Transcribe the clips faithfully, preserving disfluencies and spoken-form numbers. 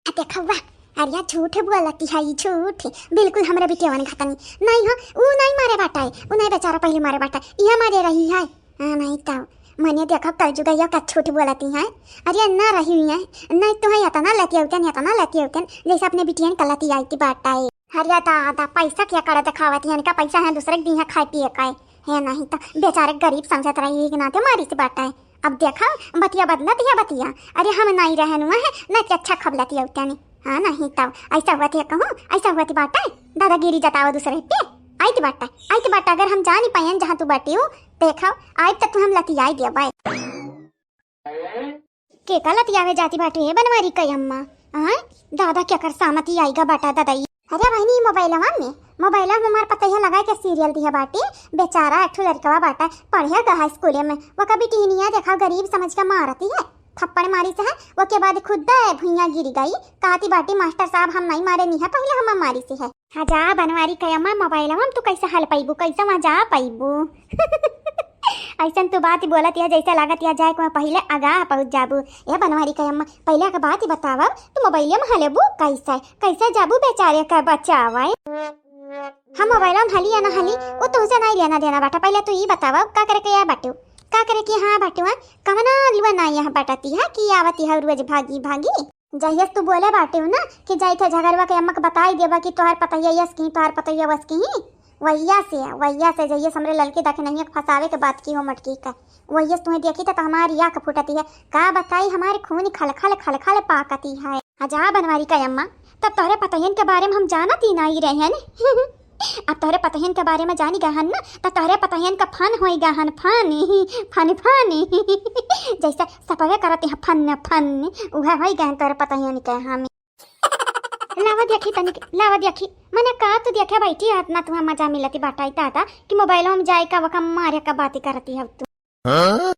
आ देखा हुआ, अरे झूठ बोलती है, ई झूठ। बिल्कुल हमरा बिटियावन घतनी। नहीं हो, ऊ नहीं मारे बाटा है, ऊ नहीं बेचारा पहले मारे बाटा है, इहे मारे रही है। हाँ, नहीं तो मने देखा कल जुगैया का झूठ बोलती है। अरे ना रही हुई है, नहीं तो है इतना लतियौतन, इतना लतियौतन, जैसे अपने बिटियन का लतियाई थी बाटा है। अरे दादा, पैसा क्या करे दिखावत है, इनका पैसा है दूसरे के दी है खाए पिए का है। है नहीं तो बेचारे गरीब समझत रही है कि ना तो मारी से बाटा है। अब देखा, बतिया बदलत है बतिया। अरे हम नहीं रहन हुआ है, ना कि अच्छा खबलती औ तनी। हाँ, नहीं तो ऐसा हुआ थे कहूँ, ऐसा हुआ थी बाटा है। दादागिरी जताओ दूसरे पे। आई थी बाटा, आई थी बाटा, अगर हम जानी पायन जहाँ तू बाटी हो, देखा, आई तो तू हम लतियाई दिया बाय। के का लतियावे जाती बाटे, हे बनवारी कई अम्मा? आय, दादा क्या कर सामती आईगा बाटा दादा ई। अरे बहिनी, मोबाइलवा में, मोबाइलवा में हमार पतैया लगाए के सीरियल दिया बाटी। बेचारा एक ठो लड़कवा बाटा, पढ़े गहा स्कूले में, वो कभी टीनिया देखा गरीब समझ के मारती है, थप्पड़ मारी से है, वो के बाद खुद भुइयां गिरी गई, कहती बाटी मास्टर साहब हम नहीं मारे नहीं है, पहले हम मारी से है। हाँ जा बनवारी कई अम्मा, मोबाइलवा में तू कैसे हल पैबू, कैसे वहाँ जा पैबू? ऐसन तू बात बोलत या जैसे लागत या जाए को पहले आगा पहुँच जाबू। ए बनवारी कई अम्मा, पहले का बात ही बतावा, तू मोबाइले में हलेबू कैसे, कैसे जाबू बेचारे का बचावे? हम मोबाइल में हली या ना हली, वो तुमसे नहीं लेना देना बाटा। पहले तू ई बतावा, का करे के या बाटू, का करे के हाँ बाटू, हाँ? कमना लुआ ना यहाँ बाटती है कि आवती है रोज भागी भागी। जहियस तू बोले बाटे हो ना कि जाई थे झगड़वा के अम्मा के बताई देबा कि तोहार पतैया यस की, तोहार पतैया वस की, वैया से, वैया से जहियस हमरे ललकी दखिनैया के फंसावे के बात की हो मटकी का, वैयस तुम्हें देखी तो हमारी आँख फूटती है। का बताई, हमारे खून खलखल खलखल पाकती है। आ जा बनवारी का अम्मा, तब तोहरे पतैयन के बारे में हम जानत ही नहीं रहे हैं। अब तोहरे पतहियन के बारे में जानी गए हन ना, त तोहरे पतहियन का फन होई गए हन, फनी, फनी, फनी। जैसे सपवे करत हैं फन, फन, उहे होई गए हन तोहरे पतहियन के हमें। लावा देखी तनिक, लावा देखी। मने का तू देखे बैठी हाथ ना, तुम्हें मजा मिलती बाटाई दादा कि मोबाइलों में जाए का वका मारे का बातें करती है तू। हाँ?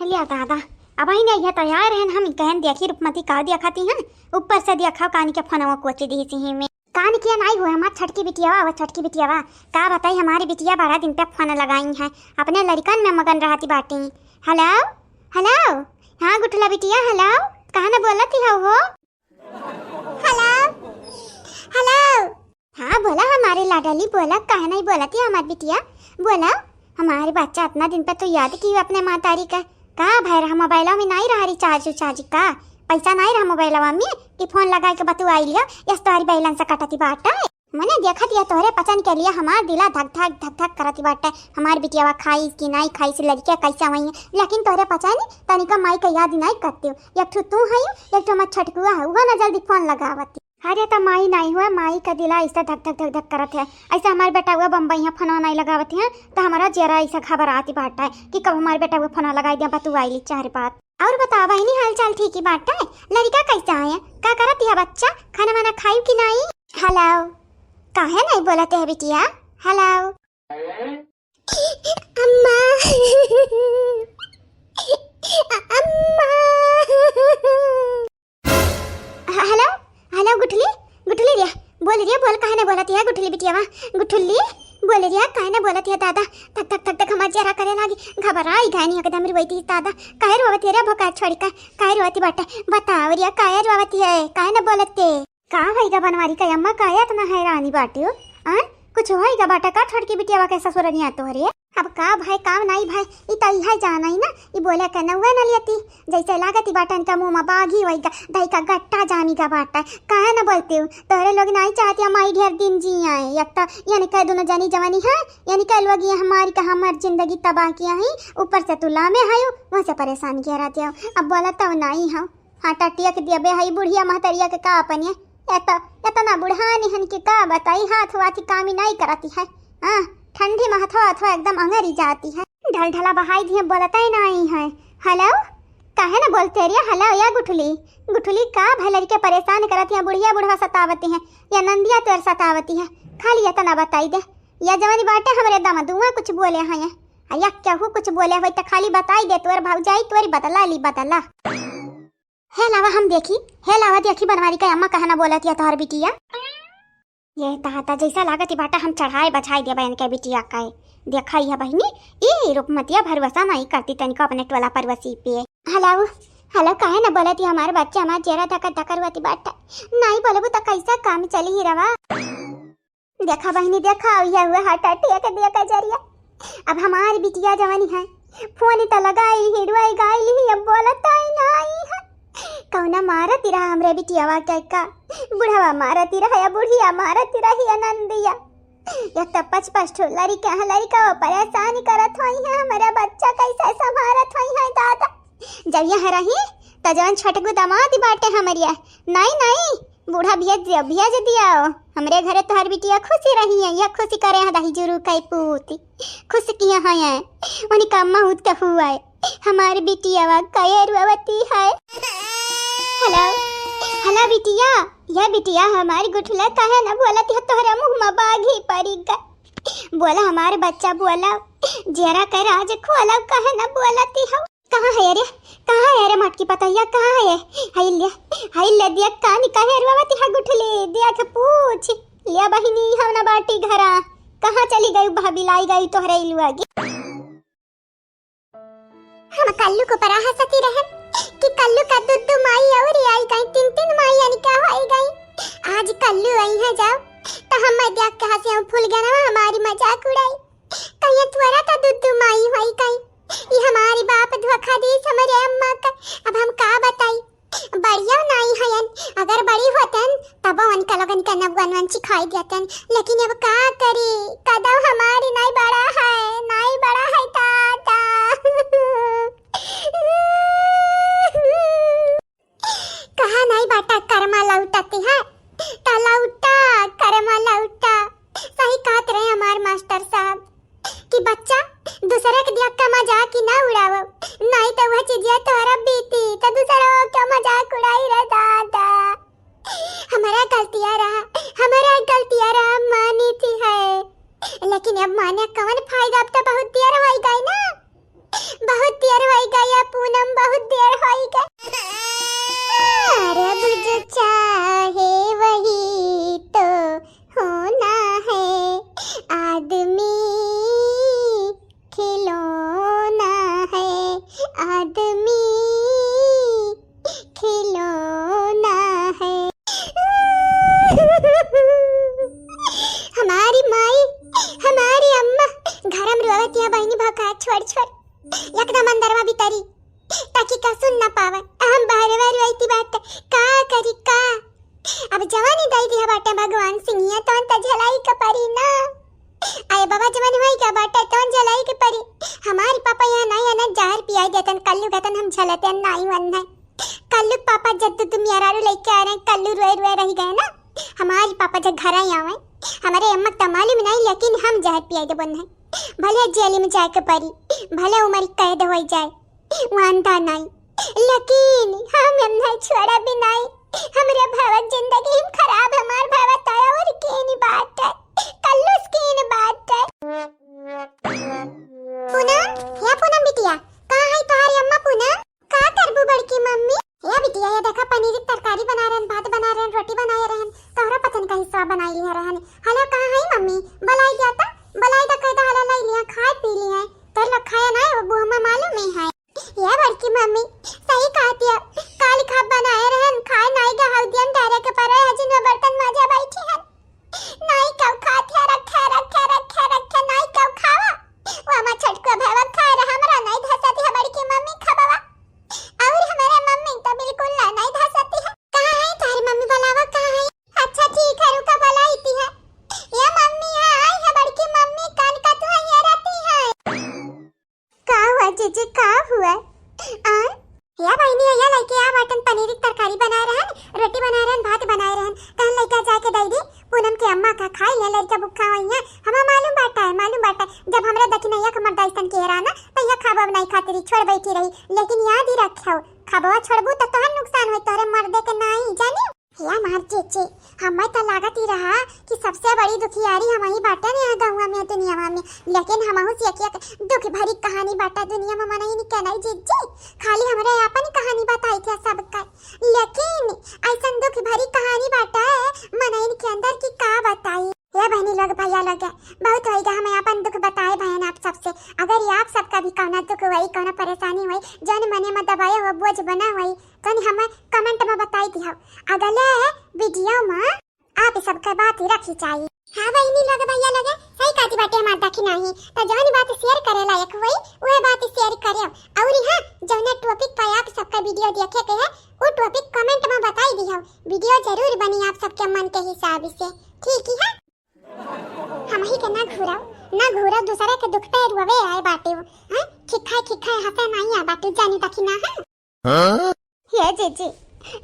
लिया दादा, अब ही नहीं है तैयार है, हम कहन देखी रूपमती का देखती हैं, ऊपर से देखा कानी के फनवा कोची दी सी में। कान किया नाई हुए हमार छटकी बिटियावा, वो छटकी बिटियावा, का बताई हमारी बिटिया बारह दिन पे फन लगाई है, अपने लड़कन में मगन रहती बाटी। हेलो, हेलो, हाँ गुठला बिटिया, हेलो, कहाँ न बोलती हो? हेलो, हेलो। हाँ, बोला हमारे लाडली, बोला, काहे नहीं बोलती है हमार बिटिया? बोला, हमारे बच्चा इतना दिन पे तो याद की अपने मातारी का। का भय रहा मोबाइलवा में नहीं रहा रिचार्ज उचार्ज का? पैसा नहीं रहा मोबाइलवा में कि फोन लगा के बतुआई लिया, यस तोहरी बैलेंस से कटती बाटा। मने देखत या तोहरे पचन के लिए हमार दिला धक धक धक धक करती बाटा। हमार बिटियावा खाई कि नहीं खाई से लड़किया कैसा वही है, लेकिन तोहरे पचन तनिका माई का याद नहीं करती हो। एक ठो तू है, एक ठो हमार छटकुआ है, वो ना जल्दी फोन लगावती। अरे त माई नाई हुआ, माई का दिला ऐसा धक धक धक धक करत है। ऐसा हमार बेटा हुआ बम्बई है, फोनवा नाई लगावत है, त हमारा जेरा ऐसा घबराती बाटा है कि कब हमार बेटा हुआ फोनवा लगाई दिया, बतुआई ली चार बात। और बताओ बहिनी, हाल चाल ठीक ही बाटा है? लड़का कैसा है? का करत है बच्चा? खाना वाना खाई कि नाई? हेलो, काहे नहीं बोलते है बिटिया? हेलो। अम्मा। अम्मा। ह-, हेलो, हेलो गुठली, गुठली रिया, बोल रिया, बोल, काहे ना बोलत है गुठली बिटियावा? गुठली, बोल रिया, काहे ना बोलत है दादा? धक धक धक धक हमार जरा करे लागी, घबराई गई एकदम रोवती दादा। काहे रोवत है रे भोका छोड़ी का? काहे रोवती बाटे? बताओ रिया, काहे रोवत है? काहे ना बोलत है? का भई गा बनवारी का अम्मा, काहे इतना हैरानी बाटे हो? आ? कुछ होई गा बाटे का छोटकी बिटियावा के ससुरनिया तोहरे? अब का भाई, का नाई भाई, ई त इहे जाना ही ना, ई बोले के नउवे न लेती। जैसे लागत ई बाटन का मुंह में बाघी होई गा, दही का गट्टा जामी गा बाटे। काहे न बोलते हो? तोहरे लोग नाई चाहती हमारी ढेर दिन जी आए। एक त यानी कह दोनों जनी जवानी है, यानी कह लोग ये हमारी का हमार जिंदगी तबाह किया है, ऊपर से तू लामे आयो, वहाँ से परेशान किया रहते हो। अब बोला तो नाई हो। हाँ, टटिया के दिया बे, हई बुढ़िया महतरिया के का अपनिया? ए तो, एतना बुढ़ानी हन कि का बताई, हाथ वाथी कामी नाई करती है। हाँ, ठंडी में हथवा हथवा एकदम अंगरी जाती है। ढलढला बहाई दिए, बोलता ही नाई है। हेलो, काहे ना बोलते रिया? हेलो, या गुठली, गुठली का भलर के परेशान करती है, बुढ़िया बुढ़वा सतावती है, या नंदिया तोर सतावती है, खाली एतना बताई दे। या जवानी बाटे हमरे दम दुआ कुछ बोले हैं, आ या केहू कुछ बोले होई त खाली बताई दे, तोर भौजाई तोरी बदला ली बदला। हे लावा हम देखी, हे लावा देखी बनवारी का अम्मा कहना बोलत या तोहर बिटिया। ये दादा जैसा लागत बाटा हम चढ़ाए बझाए देबा इनके बिटिया का। देखा या बहिनी, ई रूपमतिया भरोसा नहीं करती तनिको अपने टोला पड़ोसी पे। हेलो, हेलो, काहे ना बोलत ही हमार बच्चा, हमार जेरा धकर धकर होती बाटे। नाहीं बोलबू त कैसा काम चली ही रवा? देखा बहिनी, देखा, यह हुआ heart attack दिया का जरिया। अब हमार बिटिया जवानी है, फोन त लगाई ही, रुआई गाई ही, अब बोलत आई नाहीं है। कौना मारती रहा हमरे बिटियावा के का? बुढ़वा मारती रहा या बुढ़िया मारती रही अनंदिया। एक तो पच पच ठो लड़िका है, लड़िका वो परेशान करत होई है, हमारा बच्चा कैसे संभारत होई है दादा। जब यहाँ रही त जवन छोटकू दामाद बाटे हमरिया, नाहीं नाहीं, बूढ़ा भेज दिया, भेज दिया। हमरे घरे तोहर बिटिया खुशी रही है, यह खुशी करे हैं दही जुरू कई पूती। खुश किया है, उनका मौत का हुआ है। हमारी बिटिया वा कहे रुआवती है। हेलो, हेलो बिटिया, यह बिटिया हमारी गुठला काहे न बोलती है, तोहरे मुँह में बाघी पड़ी गए। बोला हमारे बच्चा, बोला, जेरा के राज खोला, काहे न बोलती हो? कहाँ है रे, कहाँ है रे मटकी पतैया, कहाँ है? हाय ले, हाय ले, दिया कानी कहे रुआवती है गुठली, दिया के पूछ। लिया बहिनी, हम न बाटी घरा, कहाँ चली गई भाभी, लाई गई तोहरे इलुआ गे। हम कल्लू को परा हंसती रहे कि कल्लू का दुद्दू माई और आई गई, तीन तीन माई यानी क्या हो आई गई। आज कल्लू आई है जाओ, तो हम मैं देख के हंसे हम फूल गया ना, हमारी मजाक उड़ाई। कहिए तोरा तो दुद्दू माई होई गई, ये हमारी बाप धोखा दीस हमरे अम्मा का, अब हम का बताई। बढ़िया नाई हयन, अगर बड़ी होतन तब उनका लोगन के नबुअन वन सिखाई देतन, लेकिन अब का करी, कदम हमारी नाई बड़ा है, नाई बड़ा है दादा। कहा नाई बाटा कर्मा लौटती है, ता लौटा कर्मा लौटा। सही कहत रहे हमार मास्टर साहब कि बच्चा, दूसरे के दिया का मजाक ही ना उड़ावो, नाई तो वह चीजिया तोहरा बीती, तो दूसरा का मजाक उड़ाई रे दादा। हमारा गलतिया रहा, हमारा गलतिया रहा, मानी थी है, लेकिन अब माने कौन फायदा, अब तो बहुत देर होई गई ना, बहुत देर होई गई है पूनम, बहुत देर होई गई। अरे अब जो चाहे वही तो होना है, आदमी खिलौना है, आदमी खिलौना है। हमारी माई, हमारी अम्मा घरम रोवतिया बहिनी भौकात छोड़ छोड़, एकदम अंदरवा भीतरी, ताकि का सुन ना पावे। हम बाहरवा रोइती बाटे, का करी का? अब जवानी दई दिया बाटे भगवान सिंहिया, तौन त झलाई के परी ना। आए बाबा जवानी होई का बाटे, तौन झलाई के परी। हमारी पापा यहाँ नाई है ना, जहर पियाई देतन, कल्लू कहतन हम झलते नाई वन है। कल्लू पापा जब तो तुम यारारू लेके आ रहे हैं, कल्लू रोए रोए रह गए ना। हमारी पापा जब घर आई आवे, हमारे अम्मा का मालूम नहीं, लेकिन हम जहर पियाई दे बन है। भले जेल में जाए के परी, भले उम्र कैद हो जाए, वांदा नाई, लेकिन हम एन्हे छोड़ा भी नाई। हमरे भवा जिंदगी हम खराब, हमार भवा तोरा और कीन बाटे, कल्लूस कीन बाटे। पूनम, हे पूनम बिटिया, कहाँ है तोहारी अम्मा पूनम? का करबू बड़की मम्मी? हे बिटिया, ये देखा पनीर की तरकारी बना रहन, भात बना रहन, रोटी बनाए रहन, तोहरा पसंद का हिस्सा बनाई लिया रहन। हेलो, कहाँ है मम्मी? बुलाई दिया था, बुलाई दा, कह दा, हेलो, लाई लिया, खाए पी लिया। तोर लोग खाया ना है, वो बुआ मालूम ही है। ये बड़की मम्मी सही कहती है, काल खाब बनाए रहन, खाए नाई गा हौदियन डारे के परे है, जिन में बर्तन माजे बैठी है। नाई कब खात है, रखे, रखे, रखे, रखे, नाई कब खावा। वो हमार छोटको भैया खाए रहा, हमरा नाई धसत है बड़की मम्मी खबवा। और हमारे मम्मी तो बिल्कुल ना नाई धसत है। कहाँ है तुम्हारी मम्मी, बुलावा कहाँ है? अच्छा ठीक है, रुका बुलाई थी है। ये मम्मी है, आई है बड़की मम्मी, कान का तू है, ये रहती है। का हुआ जीजी, का हुआ? आ? या बहिनी, या लइके आ बाटन, पनीर की तरकारी बनाए रहन, रोटी बनाए रहन, भात बनाए रहन, कहन लइके जाके दे दी पूनम के अम्मा का खाए, या लड़का भूखा हुई है। हमें मालूम बाटा है, मालूम बाटा है, जब हमरा दखिनैया के मर्दाइस्तन के रहा ना, तो यह खाबा नहीं खाती रही, छोड़ बैठी रही, लेकिन याद ही रखो, खाबवा छोड़बू तो तोहर नुकसान होई, तोहरे मर्दे के नहीं, जानी? या मार चेचे, हमें तो लागत ही रहा कि सबसे बड़ी दुखियारी हम ही बाटे ने यहाँ गौवा में, दुनिया में, लेकिन हमहू से एक एक दुख भरी कहानी बाटा दुनिया में मनई नहीं कहना जीजी, खाली हमरे अपन कहानी बताई थे सबका, लेकिन ऐसन दुख भरी कहानी बाटा है मनई के अंदर की का बताई। या बहनी लोग, भैया लोग, बहुत होइगा हमें अपन दुख बताए भयन आप सबसे। अगर ये आप सबका भी कौना दुख हुई, कौना परेशानी हुई, जौन मने में दबाए हो बोझ बना हुई, तनी हमें comment में बताई दिहौ। अगले video में आप सबके बात रखी चाहिए। हाँ बहिनी, लगे भैया लगे सही कहती बाटे हमार दखिना ही। तो जौन बात share करे लायक होई, उहे बात share करेव। अउर हाँ, जौने topic पर आप सबका video देखे के है, उ topic comment में बताई दिहौ। Video जरूर बनी आप सबके मन के हिसाब से, ठीक ही है? हमही के ना घूरव, ना घूरव, दूसरे के दुख पे रोवे आए बाटे हो, हैं? खिखाए खिखाए हंसे नाई आए बाटे, जानी दखिना है। हाँ? ये जीजी,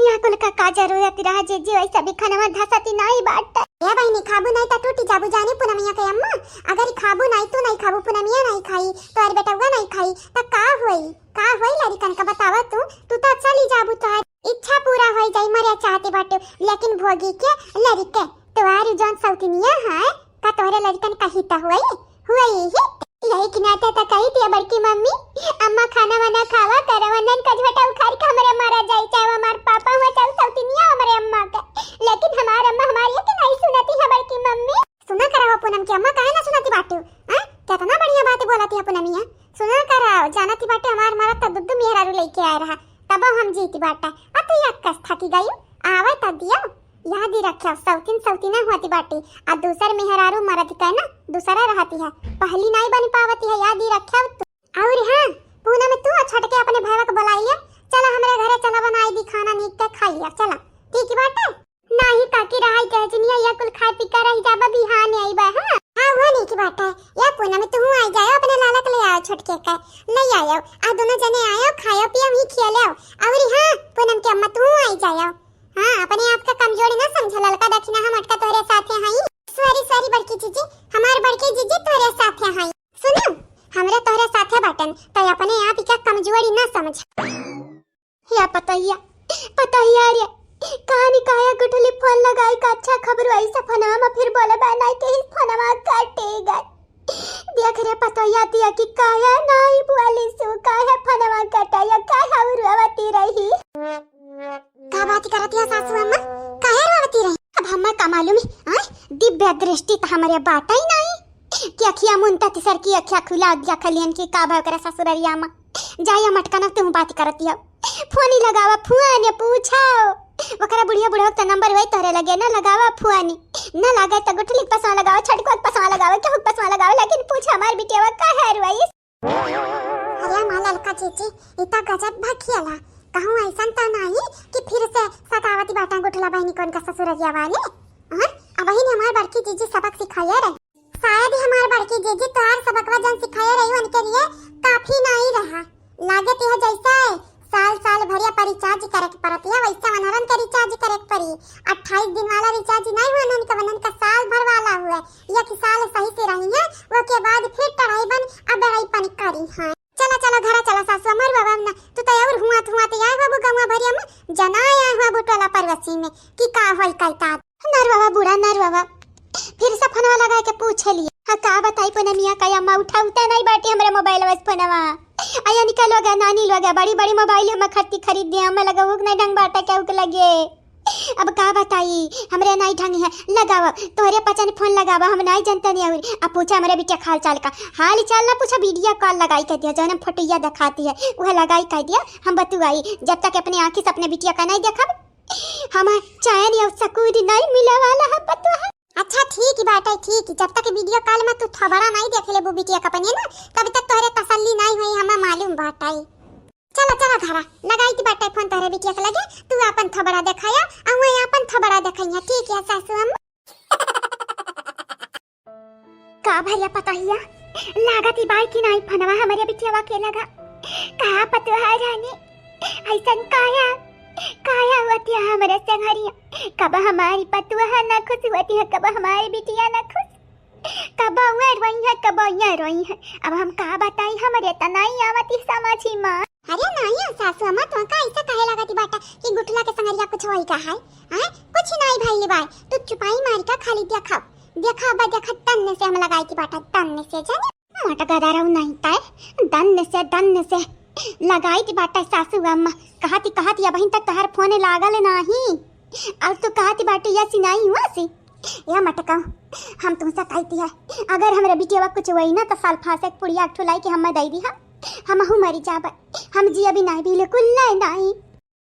यहाँ कुल का का जरूरत रहा जीजी, वैसे भी खाना में धसती नाई बाटे। ए बहिनी, खाबू नाई त टूटी जाबू, जानी पूनमिया के अम्मा, अगर खाबू नाई, तू नाई खाबू, पूनमिया नाई खाई, तोहर बेटउआ नाई खाई, त का होई? का होई लड़िकन का बतावा तू? तू तो चली जाबू, तोहर इच्छा पूरा होई जाई, मरे चाहती बाटे, लेकिन भोगी के लड़िके तोहार जौन सौतिनिया है, का तोहरे लड़िकन का हित होई? होई ही। यही के नाते त कही थी बड़की मम्मी, अम्मा खाना वाना खावा करो, वरना का झोटा उखाड़ के हमरे मारा जाई, चाहे वो हमार पापा हुआ, चाहे सौतिनिया हमरे अम्मा के। लेकिन हमार अम्मा हमारी एक नहीं सुनती है बड़की मम्मी। सुना करा हो पूनम की अम्मा, काहे ना सुनती बाटू? हाँ? कितना बढ़िया बात बोलती है पूनमिया। सुना करा, जानती बाटू हमार मरद त दुद्दू मेहरारू लेके आए रहा, तब हम जीती बाटा। अब तू एक कस थकी गई, आवे त दियो। याद ही रख्या, सौतिन सौतिना होती बाटी, आ दूसर मेहरारू मरद के ना दूसरा रहती है, पहली नाई बन पावती है, याद ही रख्या तू। और हाँ, पूनम तू आ छोटके अपने भैया के बुलाई लिया, चला हमरे घरे चला, बनाई दी खाना नीक के खा लिया, चला। ठीक बाटे? नाही काकी, रहाई के चुनिया, या कुल खाए पी के रह जाबा, बिहान आई बा, हाँ? हाँ, वो नीक बाटे। या पूनम तू आई जायो, अपने लालक ले आओ छोटके के, ले आयो, आ दोनों जने आयो, खायो पियो, वहीं खेलो। और हाँ, पूनम के अम्मा तू आई जायो। हाँ, अपने आप का कमजोरी ना समझ, ललका दखिना हम अटका तोहरे साथे हई। Sorry, sorry बड़की जीजी, हमार बड़की जीजी तोहरे साथे हई। सुनो, हमरे तोहरे साथे बाटन, तो अपने आप का कमजोरी ना समझ। या पतोहिया, पतोहिया रे, कहानी काया गुठली फोन लगाई का अच्छा खबर ऐसा फोनवा में फिर बोले बा नाई के ही फोनवा काटे गए। देख रे पतोहिया दिया कि काया नाई बोली सु, काहे फोनवा कटाया, काहे रोवती रही? का बात करत है सासू अम्मा? काहे रोवती रही? अब हम्मा का मालूम है, आय? दिव्य दृष्टि त हमरे बाटा ही नाई कि अखिया मुनता तिसर की अखिया खुला दिया खलियन की का भाव करे ससुररिया में। जाया मटका ना तुम बात करती हो। फोनी लगावा, फुआने पूछाओ। ओकरा बुढ़िया बुढ़वा के नंबर वही तोहरे लगे ना, लगावा फुआनी। ना लागे त गुठली के पसवा लगावा, छटकुआ के पसवा लगावा, केहू के पसवा लगावा, लेकिन पूछा हमार बिटियावा काहे रोइस? अरे माँ ललका जीजी, ई त गजब भखियाला। कहूँ ऐसन त नाही कि फिर से सतावती बाटा गुठला बहिनी कौन का ससुररिया वाले? हाँ? अब वही ने हमार बड़की जीजी सबक सिखाया रहे। शायद ही हमार बड़की जीजी तोहार सबकवा जन सिखाए रही, उनके लिए काफी नाई रहा। लागत यह जैसा है, साल साल भरिया पर recharge करे के पड़त है, वैसे वनरन के recharge करे के पड़ी। अट्ठाईस दिन वाला recharge नहीं हुआ, उनका वनन का साल भर वाला हुआ। एक साल सही से रही है, वो के बाद फिर टढ़ाई बन अब बड़ाई पन करी है। चला चला घरा चला सासू, मर बाबा ना, तू तो और हुआ हुआ तो आए बाबू गंवा भरिया में जना आए हुआ बुटला परवसी में कि का होई का का। नर बाबा बूढ़ा, नर बाबा फिर से फोनवा लगा के पूछ लिए। हाँ, का बताई पूनमिया का अम्मा उठा उठा नहीं बाटी हमरे मोबाइल बस फोनवा। आया निकल हो गया, नानी लो गया, बड़ी बड़ी मोबाइल हम खरीदी खरीद दिया, हमें लगा उक नहीं ढंग बाटा क्या उक लगे। अब का बताई, हमरे नाई ढंग है, लगावा, तोहरे पचन फोन लगावा, हम नाई जनते नहीं अउर। अब पूछा हमरे बिटिया का हाल चाल का, हाल चाल ना पूछा, video call लगाई कह दिया, जौन हम फोटोया दिखाती है, वह लगाई कह दिया, हम बतुआई, जब तक अपने आँखी से अपने बिटिया का नहीं देखब, हमार चैन या सकून नहीं मिले वाला है पतोहा। अच्छा ठीक बाटे, ठीक, जब तक video call में तू थोबड़ा नहीं देख लेबू बिटिया का अपने ना, तब तक तोहरे तसल्ली नहीं होई, हमें मालूम बाटे। चला चला घरा, लगाई थी बाटे फोन तोहरे बिटिया के लगे, तू अपन थोबड़ा देखाया, आ वही अपन थोबड़ा देखइया, ठीक है सासू अम्मा? का भैया पतोहिया, लागत ही बाई कि नाई फनवा हमरे बिटियावा के लगा। का पतोहा रानी, ऐसन काया, काया हुआ थिया हमरे संगरिया? कब हमारी पतोहा ना खुश हुआ थिया, कब हमारी बिटिया ना खुश? कब उहे रोई है, कब ये रोई है। अब हम का बताई, हमरे त नाई आवत ही समझी माँ। अरे नाई सासू अम्मा, तो का ऐसा कहे लागत ही बाटा कि गुठला के संगरिया कुछ होई का है? हैं? कुछ नाई भइल बाय, तू चुपाई मारी का खाली देखाओ, देखा बा देखा तन्ने से हम लगाई थी बाटा, तन्ने से जाने। मोटा गदा रहू नहीं तय, दन्ने से, दन्ने से लगाई थी बाटा सासू अम्मा। कहती कहती अबहिन तक तोहार फोन लागल नाही, और तू कहती बाटी या सिनाई हुआ सी। या मटका, हम तुमसे कहती है, अगर हमरे बिटियावा कुछ वही ना तो साल फांसे के पुड़िया एक ठुलाई के हमें दे दी, हम हमहू मरी जाबे, हम जिया भी नहीं, बिल्कुल नहीं, नहीं।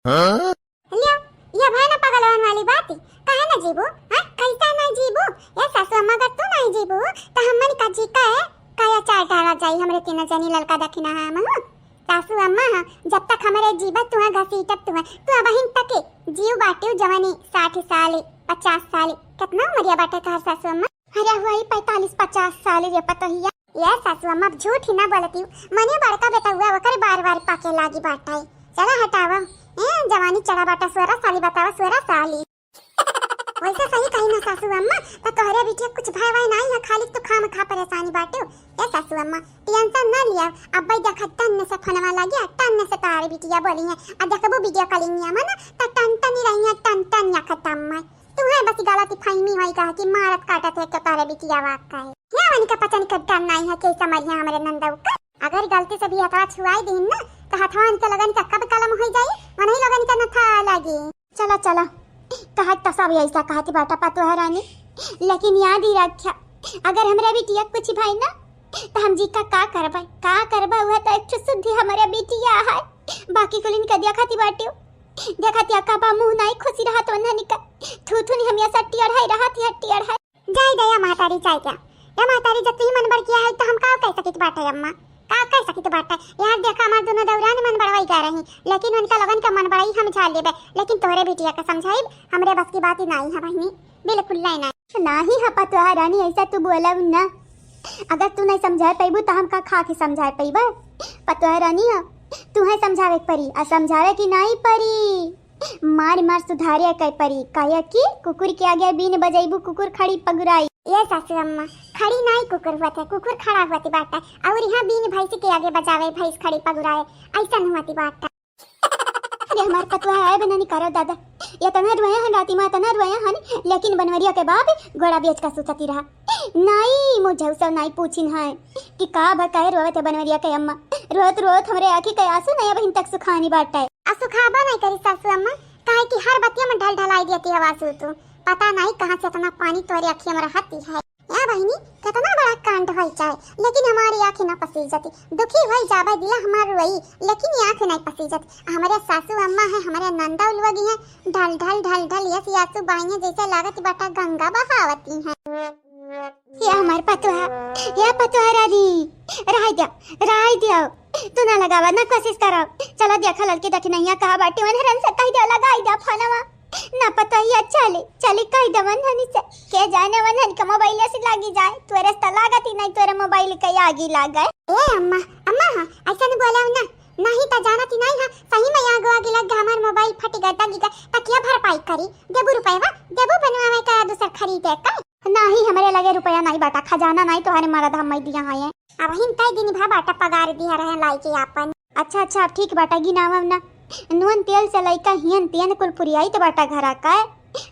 हाँ? लियो, ये भय ना पगलवन वाली बात। काहे ना जीबू? हाँ, कैसा ना जीबू? ये सासू अम्मा, अगर तू नहीं जीबू, तो हमन का जी का है, का अचार डाला जाई हमरे तीनों जनी ललका दखिना है हम, हाँ? सासू अम्मा, हाँ, जब तक हमरे जीबत तू है, घसीटत तू है, तू अबहिन तक जीव बाटिउ जवानी साठ साल, पचास साल, कितना उमरिया बाटे तोहर सासू अम्मा? अरे हुआ ही पैंतालीस पचास साल रे पतोहिया। ये सासू अम्मा, अब झूठ ही ना बोलती, मने बड़का बेटा हुआ, ओकर बार बार पाके लागी बाटे। चला हटावा, ए जवानी चढ़ा बाटा, सोरा साली बतावा, सोरा साली। वैसे सही कही ना सासू अम्मा, तो तोहरे बिटिया कुछ भय वाय नाई है, खाली तू खाम खा परेशानी बाटे। ए सासू अम्मा, टेंशन ना लिया, अब भाई देखा टन से फोनवा लगिया, टन से तोहरे बिटिया बोली है, आ देखबू वीडियो कॉलिंग में ना, तो टन टन ही रही है, टन टन या खत्म है। तुम्हें बस गलती फहमी होई कहा कि मारत काटत है तो तोहरे बिटिया वाक का है। या वनिका पचन के डर नाई है कि समझिया हमरे नंदऊ का। अगर गलती से भी हथवा छुआई दीन ना, तो हथवा इनके लगन का कब कलम होई जाई, वनही लगन का नथा लागी। चला, चला, कहत तो सब ऐसा कहत बाटा पतोह रानी, लेकिन याद ही रख्या, अगर हमरे बिटिया कुछ भाई ना, तो हम जी का का करबे, का करबे, वह तो एक ठो सुद्धि हमरे बिटिया है, बाकी कुलिन के देखत ही बाटियो, देखत या का बा मुँह नाई खुशी रहत वन्हनी का, थू थू नहीं हम ऐसा टियर है रहत है टियर है। जाय दे या महतारी, जाय दे। या महतारी, जब तू ही मन बड़ किया है, तो हम का कह सकित बाटे अम्मा? का कह सकित बाटे? यार देखा, हमार दोनों दौरान मन बड़वाई गा रही, लेकिन उनका लोगन का मन बड़ाई हम झा लेबे, लेकिन तोहरे बिटिया का समझाइब, हमरे बस की बात ही नाई है बहिनी, बिल्कुल नहीं, नहीं। नाही है पतोहा रानी, ऐसा तू बोलब ना। अगर तू नहीं समझाए पैबू, तो हम का खा के समझाए पैबे? पतोहा रानी है, तू है समझावे के परी, आ समझावे की नाई परी। मार मार सुधारे के परी, काहे कि कुकुर के आगे बीन बजैबू, कुकुर खड़ी पगुराई। ये सासू अम्मा, खड़ी नाई कुकुर हुआ थे, कुकुर खड़ा हुआ थे बाटा, और यहाँ बीन भैंस के आगे बजावे, भैंस खड़ी पगुराए, ऐसा नहीं हुआ थे बाटा। अरे हमार पतोहा है बना नहीं करो दादा, ये तना रुए हन राती में, तना रुए हन, लेकिन बनवरिया के बाप घोड़ा बेच का सुतती रहा। नाई मुझे सब नाई पूछिन है कि का भा काहे रोवे थे बनवरिया के अम्मा, रोत रोत हमरे आँखी के आंसू नहीं अबहिन तक सुखानी बाटे। आ सुखाबा नहीं करी सासू अम्मा, काहे कि हर बतिया में ढल ढलाई देती हवा सू तू। पता नहीं कहाँ से इतना पानी तोरे अखिया में रहती है। या बहिनी, कितना बड़ा कांड होई चाहे, लेकिन हमारी आँखें ना पसी जाती। दुखी होई जाबे दिया हमार रोई, लेकिन ये आँखें नहीं पसी जाती। हमारे सासू अम्मा है, हमारे नंदा उलवगी है, ढल ढल ढल ढल यस यासू बाइये जैसे लागत बाटा गंगा बहावती है। या हमार पतोहा, या पतोहा रानी, रहाई द्या, रहाई द्या, तू ना लगावा, ना कोशिश करो। चला देखा ललकी दखिनैया कहाँ बाटी, वनहरन से कह द्या, लगाई द्या फोनवा। ना पतोहिया चली, चली कह द्या वनहनी से, के जाने वनहन के मोबाइल से लागी जाए, तोरे से तो लागत ही नहीं, तोरे मोबाइल के आगी लागे। ए अम्मा, अम्मा हाँ, ऐसा नहीं बोला ना, नहीं तो जानत ही नहीं है, सही में आगो आगी लग गया, हमार मोबाइल फट गया, दगी गया, तकिया भरपाई करी, देबू रुपया, देबू बनवावे का दूसर खरीदे का। नाही, हमरे लगे रुपया नाही बाटा, खजाना नाही, तोहरे मरद हम दिया है। अबहिन तय दिन भा बाटा पगार दिया रहे लाई के आपन। अच्छा, अच्छा, अब ठीक बाटा, गिनावा ना। नून तेल से लइका हियन तियन कुल पुरियाई तो बाटा घरा का।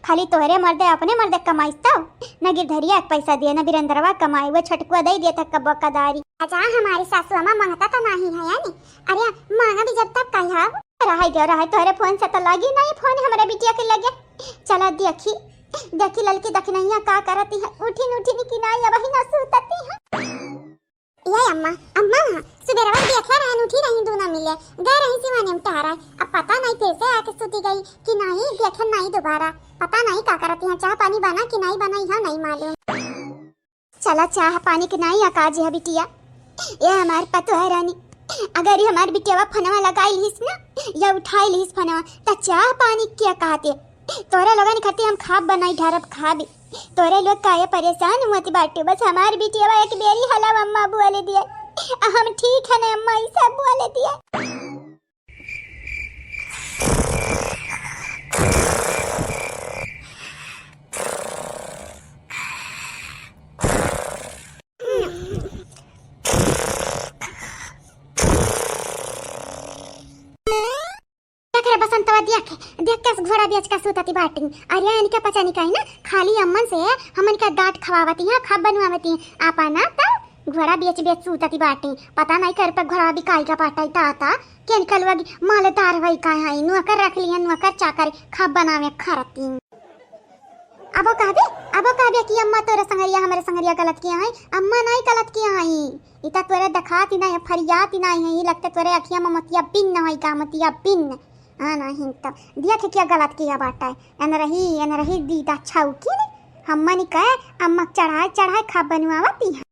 खाली तोहरे मर्दे अपने मर्दे कमाइस तब। न गिरधरिया के पैसा दिए, न बिरेंद्रवा कमाए, वो छोटकुआ दे दिए था कब्बो कदारी। अच्छा, हमारी सासू अम्मा मांगता तो नाही है, यानी? अरे, मांगा भी जब तब कही है। रहाई दे, रहाई, तोहरे फोन से तो लागी नहीं, फोन हमरे बिटिया के लगे। चला देखी, देखी ललकी दखिनैया का करती है, उठिन उठिन कि नाई अबही ना सुतती है। ये अम्मा, अम्मा, सुबेरवा देखे रहन उठी रही दूना मिले, गए रही सिवाने में टहरा, अब पता नहीं फिर से आके सुती गई कि नहीं, देखे नहीं दोबारा, पता नहीं का करती है, चाह पानी बना कि नहीं बना, यह नहीं मालूम। चला चाह पानी के नाई अकाज है बिटिया। ए हमार पतोह रानी, अगर ये हमार बिटियावा फोनवा लगाई लिहिस ना, या उठाई लिहिस फोनवा, त चाह पानी क्या कहते? तोरे लोगन खातिर हम खाब बनाई ढारब खाबी। तोरे लोग काहे परेशान हुआ थी बाटे? बस हमार बिटियावा एक बेरी हला मम्मा बोले दिए, आ हम ठीक है ना अम्मा, ई सब बोले दिए। देख रे बसंतवा, देख, देख कैस घोड़ा बेच का सूतती बाटी। अरे इनके पचा निकाई ना, खाली अम्मन से हमन का डांट खवावती है, खब बनवावती है। आपा ना तब घोड़ा बेच बेच सूतती बाटी। पता नहीं कर पे घोड़ा बिकाई का बाटा, दाता। के निकलवा की मालदार होई का है, नौकर रख लिया, नौकर चाकर खब बनावे खरती। अबो कहबे, अबो कहबे कि अम्मा तोरे संगरिया, हमरे संगरिया गलत किया है? अम्मा नहीं गलत किया है, इता तोरे देखाती नहीं, फरियाती नहीं है, ये लगते तोरे अखिया में मोतिया बिन न होई का, मोतिया बिन। हाँ, नहीं तो देख क्या गलत किया बाटे। एनरही, एनरही दीदा छौकी ने, हमनी के अम्मा चढ़ाए चढ़ाए खा बनवावती है।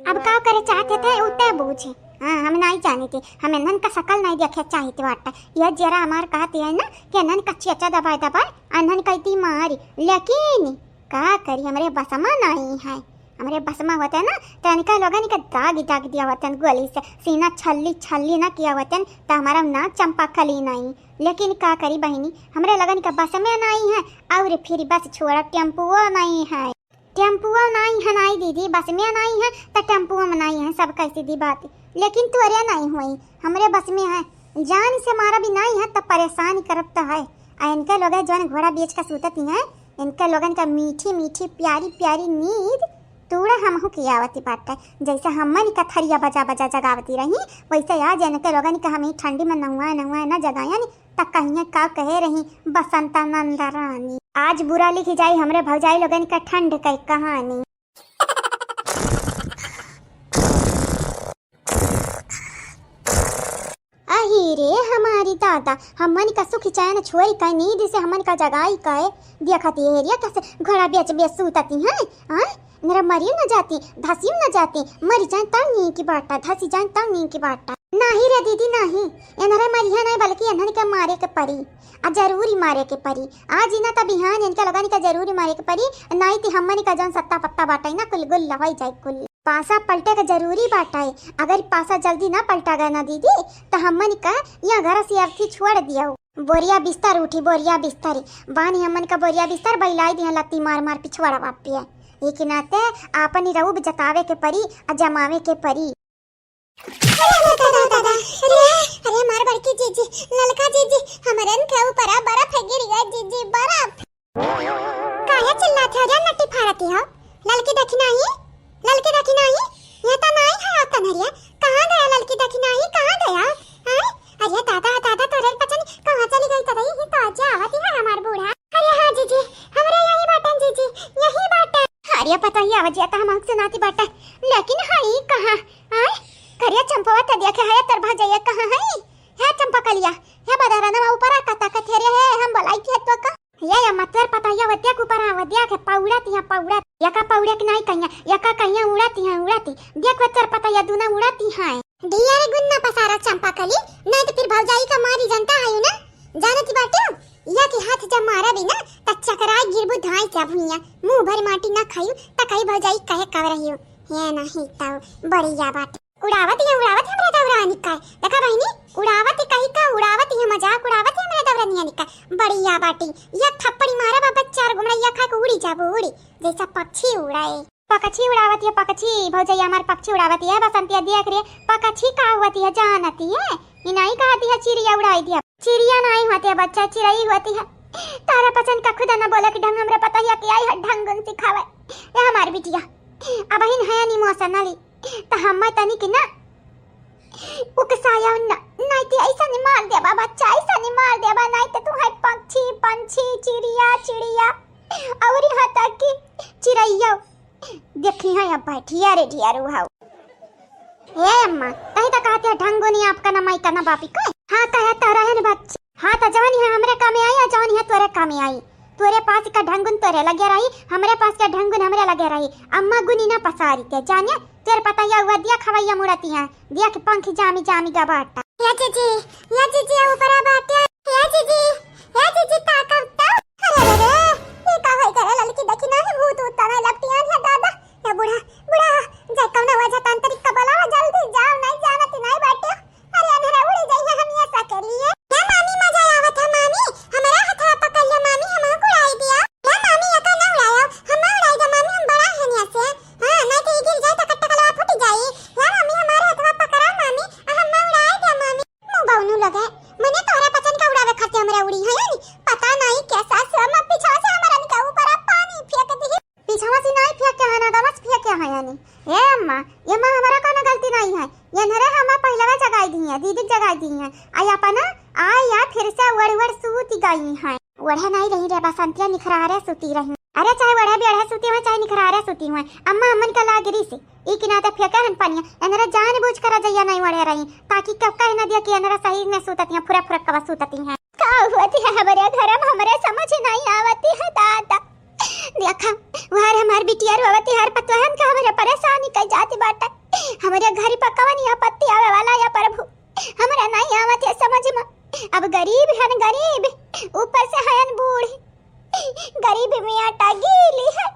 अब का करे चाहते थे, उते बूझे। हाँ, हम नहीं जानी थी, हम एनन का शकल नहीं देखे चाहित बाटे। यह जरा हमार कहती है ना कि एनन का चेचा दबाए दबाए, एनन कहती मारी, लेकिन का करी, हमरे बसमा नहीं है। हमरे बसमा होते ना, तो इनका लोगन के दाग दाग दिया होतन गोली से, सीना छल्ली छल्ली ना किया होतन, तो हमारा नाम चंपा कली नहीं। लेकिन का करी बहिनी, हमरे लोगन के बस में नहीं है, और फिर बस छोड़ा, टेम्पुओ नहीं है। टेम्पुओ नहीं है, नहीं दीदी, बस में नहीं है, तो टेम्पुओ में नहीं है, सब कह सीधी बात। लेकिन तोरे नहीं हुई, हमरे बस में है, जान से मारा भी नहीं है, तो परेशान करत तो है। आ इनके लोग जौन घोड़ा बेच के सूतती हैं, इनके लोगन का मीठी मीठी प्यारी प्यारी नींद तूड़ा हमहू की आवती बाटे। जैसे हमन का थरिया बजा बजा जगावती रही, वैसे आज इनके लोगन का हम ई ठंडी में नहुआ नहुआ न जगायन, त कहिए का कहे रही बसंता नंद रानी। आज बुरा लिखी जाई हमरे भौजाई लोगन का ठंड के कहानी। अही रे हमारी दादा, हमन का सुख चैन छोरी का नींद से हमन का जगाई का। देखत ये हेरिया कैसे घोड़ा बेच बेच सूतती हैं, हाँ? मेरा मरियो न जाती, धसियो न जाती, मरी जाए तब नीक बाटा, धसी जाए तब नीक बाटा। नाही रे दीदी नाही, एनरे मरिया नहीं बल्कि एनन के मारे के परी, आ जरूरी मारे के परी। आज ही ना त बिहान इनके लोगन के जरूरी मारे के परी, नाही ती हमन का जौन सत्ता पत्ता बाटे ना कुल गुल लहई जाए कुल। पासा पलटे के जरूरी बाटे, अगर पासा जल्दी ना पलटा गया ना दीदी, त हमन का यहाँ घर से अर्थी छोड़ दियो। बोरिया बिस्तर उठी, बोरिया बिस्तर, बानी हमन का बोरिया बिस्तर बैलाई दिया लत्ती मार मार पिछवाड़ा बापिया। एक नाते आपन ही रऊब जतावे के परी, आ जमावे के परी। अरे, अरे, दादा, दादा, अरे, अरे, हमार बड़की जीजी, ललका जीजी, हमरन के ऊपर आ बर्फ गिर गया जीजी, बर्फ। काहे चिल्लात हो रे नट्टी फाड़ती हो? ललकी देखी नाही? ललकी देखी नाही? ये तो नाही है तनहरिया। कहाँ गया ललकी देखी नाही? कहाँ गया? हैं? अरे दादा, दादा, तोरे पचन कहाँ चली गई तो रही? ये तो आज आवत ही है हमार बूढ़ा। अरे हाँ जीजी, हमरे यही बाटन जीजी, यही बाटन। अरे पता ही आवत जिया तो हम सुनाती बाटन, लेकिन हई कहाँ? आय, करिया चंपवा त देखे है तर भजैया कहाँ है? है चंपा कलिया, है बदरनवा ऊपर आ कता कथेरे है, हम बोलाई के तो का? ये या मत तर पता या वद्या के ऊपर आ, वद्या के पौड़त या पौड़त, या का पौड़े के नहीं कहिया, या का कहिया उड़त या उड़त। देख वे तर पता या दूना उड़त है। ढियारे गुन्ना पसारा चंपा कली, नहीं तो फिर भौजाई का मारी जनता आयु ना, जानती बाटे? या के हाथ जब मारा भी ना, त चकराए गिरबू धाई से भुइया, मुंह भर माटी ना खायु, त कही भौजाई कहे कव रही हो। ये नहीं ताऊ, बढ़िया बात। उड़ावत ये, उड़ावत हमरे दौरानी का। देखा बहिनी, उड़ावत ही कही का, उड़ावत ये मजाक, उड़ावत ही हमरे दौरानिया निका। बढ़िया बाटी, या थप्पड़ी मारा बाबा, चार गुमड़ा या खा के उड़ी जाबू, उड़ी, जैसा पक्षी उड़ाए। पकछी उड़ावत है पकछी, भौजैया हमार पकछी उड़ावत है। बसंतिया देख रे, पकछी का हुवत है जानत है? ई नाई कहत है चिड़िया उड़ाई दिया। चिड़िया नाई होत है बच्चा, चिड़ई होत है। तारा पचन का खुदा न बोले कि ढंग हमरे पता है कि आई है ढंगुन सिखावे। ए हमार बिटिया, अबहिन है emotionally, त हम तनी कि ना उकसाया न, नाई ते ऐसा नहीं मार देबा बच्चा, ऐसा नहीं मार देबा, नाई ते तू है पक्षी, पंछी, चिड़िया, चिड़िया, और यहाँ तक कि चिड़ैया। देखी है अब बैठी, अरे ढियारू हाउ। ए अम्मा, तही तो कहते हैं ढंगुनी आपका ना माई का ना बापी का। हाँ तो है तो रहे न बच्ची। हाँ तो जवानी है हमरे कामे आई, आ जवानी है तोरे कामे आई। तोरे पास का ढंगुन तोरे लगे रही, हमरे पास का ढंगुन हमरे लगे रही। अम्मा गुनी ना पसारी ते जानिया, तेरे पता या हुआ दिया खवैया मुड़ती है, दिया के पंख जामी जामी गबाटा। या जीजी, या जीजी, आ ऊपर आ बाटे। या जीजी, या जीजी, ताकब तो। अरे रे रे, ये का होई करे ललकी देखी नाही भूत उत तना लपटियान है दादा। या बूढ़ा, बूढ़ा, जा कौना वजह तांत्रिक का बुलावा जल्दी, जाओ नहीं जानत नहीं बाटे। अरे अंधेरा उड़ी जाई है हम ये सकेलिए। या मामी मजा आवत है मामी, हमारा हथवा पकड़ लिया मामी, हम उड़ाई दिया। या मामी एका ना उड़ायो, हम उड़ाई दे मामी, हम बड़ा है निया से। हाँ, नहीं तो ये गिर जाए तो कट्टा कलवा फूट जाई। या मामी हमारे हथवा पकड़ा मामी, हम उड़ाई दे मामी। मुँह बौनू लगे, मने तोहरा पचन का उड़ावे खातिर हमरा उड़ी है यानी। पता नहीं कैसा से हम पीछा से हमरा निका ऊपर आ पानी फेंक दी। पीछवा से नहीं फेंक के है ना, गवा से फेंक के है यानी। ए अम्मा, ये माँ हमारा कोनो गलती नहीं है। ये नरे हमार पहिलवा जगाई दी है, दीदी जगाई दी है। आई अपना, आ या फिर से वड़ वड़ सूती गई है। ओढ़े नहीं रही रे बसंतिया, निखरा रे सूती रही। अरे चाहे ओढ़े बेढ़े सूती हुए, चाहे निखरारे सूती हुए, अम्मा हमन का लाग रही से। ई किनारे फेंका हन पनिया, एनरा जानबूझ कर रजइया नहीं ओढ़े रही, ताकि कब कहे न दिया कि एनरा सही में सूततियाँ, फुरा फुरा कवा सूतती हैं। का हुआ थी है हमरे घर में, हमरे समझ नहीं आवती है दादा। देखा, वहर हमार बिटिया रोवती, हर पतोहन का हमरे परेशानी कई जाती बाटे। हमरे घर पर कवन आपत्ति आवे वाला या प्रभु, हमरा नहीं आवत है समझ में। अब गरीब हन गरीब, ऊपर से हयन बूढ़, गरीब में आटा गीली है।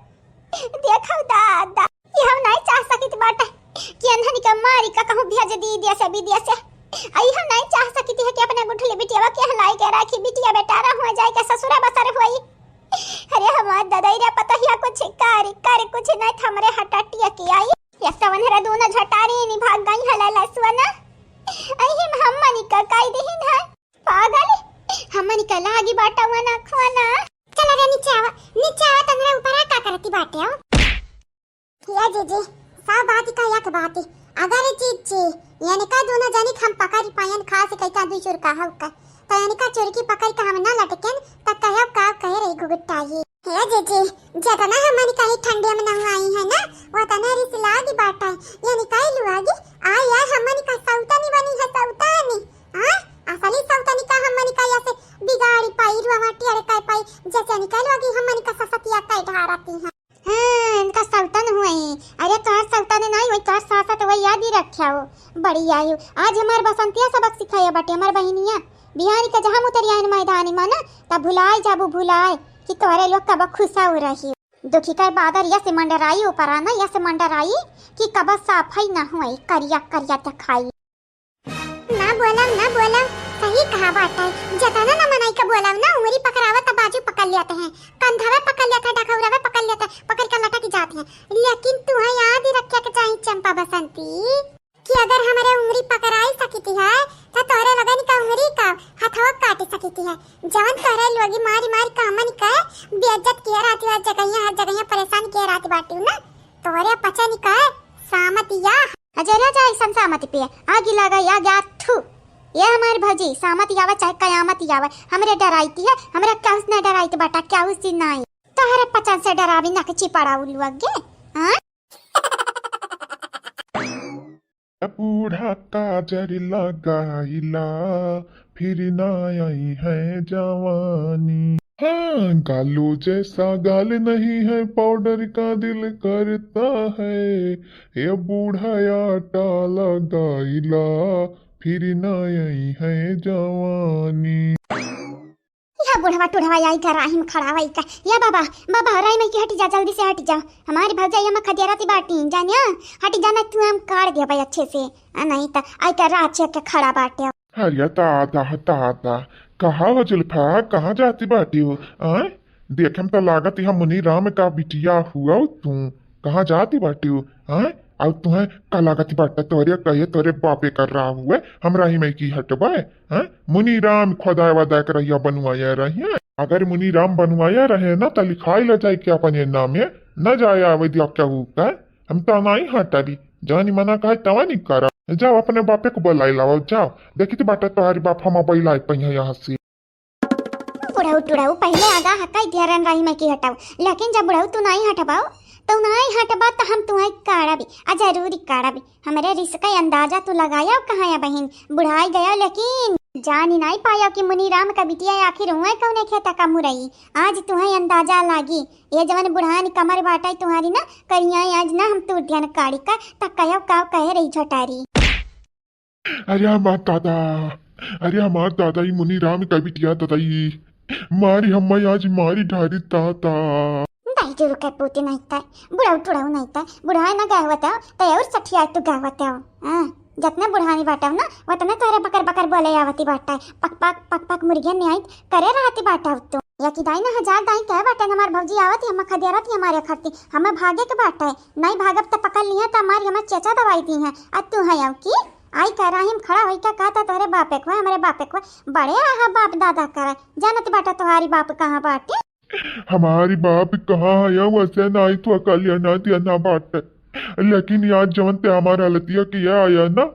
देखो दादा, ये हम नहीं चाह सकित बाटे कि अनहन के मारी का कहूँ भेज दी देश विदेश। आई हम नहीं चाह सकित है कि अपने गुठली बिटिया के हलाई के राखी, बिटिया बेटा रह हो जाए के ससुरा बसर होई। अरे हमार ददई रे पतहिया कुछ कर, कर कुछ नहीं, हमरे हटटिया के आई। या कवन हरे दोनों झटारी नी भाग गई हला लसुआ ना। आई हम, हम मनी का काई देहिन है। पागल, हम मनी का लागी बाटा वना खुआना। चला रे नीचे आवा, नीचे आवा, तनरे ऊपर आ का करती बाटे हो? या जीजी, सब बात का एक बात है। अगर जीजी, यानी का दोनों जनी हम पकड़ पायन खा से कैसा दुई चुर का हउ का, तो यानी का चुरकी पकड़ के हम ना लटकेन, तो कहब का कहे रही घुघुटाई। हे जीजी, जतना हमन कहीं ठंडे में नहुआई है ना, वतना रिस लागी बाटा। यानी का लुआगी, आ या हमन का सौतनी बनी है सौतनी। हाँ, असली सौतनी का हमन का ऐसे बिगाड़ी पाई, रुआ माटी अड़काई पाई, जैसे यानी का लुआगी हमन का ससतिया कई ढारती है। हाँ, इनका सौतन हुए। अरे तोहार सौतन नहीं हुई, तोहार सासत हुए, याद ही रख्या हो। बड़ी आयु। आज हमार बसंतिया सबक सिखाया बाटे, हमार बहिनिया। बिहारी का जहाँ उतरिया इन मैदानी में ना, तब भुलाए जाबू भुलाए कि तोहरे लोग कब खुशा हो रही। दुखी का बादर यस मंडराई ऊपर आना, यस मंडराई कि कब साफ ही ना हुए, करिया करिया दिखाई। ना बोलम, ना बोलम, सही कहा बाटे। जतना ना मनई के बोलम ना, उंगरी पकड़ावत त बाजू पकड़ लेते हैं, कंधवे पकड़ लेते हैं, डखौरवे पकड़ लेते हैं, पकड़ के लटक जाते हैं। लेकिन तुहे याद ही रखे के चाही चंपा बसंती कि अगर हमरे उंगरी पकड़ाई सकित है, तो तोहरे लगन का उंगरी का, हथवा काट सकित है। जवन तोहरे लोगी मारी मारी का हमन के बेइज्जत किया रहती, हर जगहिया, हर जगहिया परेशान किया रहती बाटी ना, तोहरे पचन का सामतिया। अजय राजा ऐसन सामत पे आगी लगा या गया थू। ये हमारी भौजी सामत आवे चाहे कयामत आवे, हमरे डराइती है, हमरा क्या उसने डराइत बाटा, क्या उसी नहीं। तोहरे पचन से डरावी ना के चिपड़ा उलुआ गे। हाँ? बूढ़ा काजर लगाइला, फिर ना आई है जवानी। हाँ, गालो जैसा गाल नहीं है, पाउडर का दिल करता है। ये बूढ़ा आटा लगाइला, फिर ना आई है जवानी। या बुढ़वा टुढ़वा आई का राही में खड़ा वही का। या बाबा, बाबा, राही में की हट जा, जल्दी से हट जा। हमारी भौजाई हम खदियारा ती बाटी, जानिया? हट जाना, तू हम काट दिया भाई अच्छे से। आ नहीं तो आई का राह छेक के खड़ा बाटे। अरे दादा, दादा, कहाँ हो जुल्फा, कहाँ जाती बाटी हो? आय? देखे में तो लागत है मुनी राम का बिटिया हुआ तू। कहाँ जाती बाटी हो? आय? और तुहे का लागत बाटे तोरे कहे तोरे बापे कर रहा हुए, हमरा ही में की हटबे? हैं? मुनी राम खुदाए वदाए के रहिया बनवाया रहिया। अगर मुनी राम बनवाया रहे ना, त लिखाई ले जाए के अपने नामे, न जाए आवे दिया केहू का। हम तो नहीं हटबी, जवानी मना कहे तवा नहीं करा। जाओ अपने बापे को बुलाई लाओ, जाओ। देखी तो बाटा तोहारी बाप हम बैलाई पहिया यहाँ से। बुढ़ऊ टुढ़ऊ पहिले आगा हकाई दिया रन रही में की हटाओ, लेकिन जब बुढ़ऊ तू नहीं हटबाओ, तो नहीं हटबा तो हम तुम्हें काढ़बी, आ जरूरी काढ़बी। हमरे रिस का अंदाजा तू लगाया कहाँ है बहिन, बुढ़ाई गया लेकिन जान ही नहीं पाया कि मुनीराम का बिटिया आखिर हुआ कौने खेता का मुरई। आज तुम्हें अंदाजा लागी, ये जवन बुढ़ान कमर बाटा तुम्हारी ना, करिया आज ना हम तू ध्यान काढ़ी का, तक कहो का कहे रही झोटारी। अरे हमार दादा, अरे हमार दादा, ई मुनीराम का बिटिया दादा, ई मारी हम्मा आज मारी ढारी दादा। दाई जोरू के पूती नहीं ता, बुढ़ऊ टुढ़ऊ नहीं ता, बुढ़ाए ना गए हुआ ता, तो और सठिया तू गए हुआ ता। हाँ, जतने बुढ़ानी बाटा हो ना, वतने तोहरे बकर बकर बोले आवती बाटा, पक पक, पक पक मुर्गियन नहीं आई, करे रहती बाटा हो तू। या कि दाई ना हजार दाई कहे बाटे, हमार भौजी आवत ही, हम खदेरत ही हमारे खरती, हमें भागे के बाटे, नहीं भागब त पकड़ लिया त हमारी हमें चेचा दवाई दी है। आ तू है अब की आई कह रही हम खड़ा होई का कहता तोहरे बापे को, हमरे बापे को बड़े रहा बाप दादा करे, जानत बाटा तोहारी बाप कहाँ बाटे। हमारी बाप कहाँ है, वैसे ना आई तो कल्याण ना दिया ना बाटे, लेकिन यार जवन ते हमारा हालतिया किया आया ना,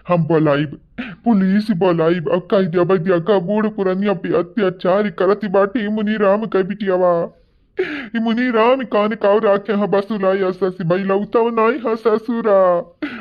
हम बोलाइब, पुलिस बोलाइब, और कह दिया भाई दिया का बूढ़ पुरनिया पे अत्याचार करत बाटी मुनीराम के बिटियावा। ई मुनि राम कान काव राखे ह बसुला या ससुर, बइलउतव नाई ह ससुरा।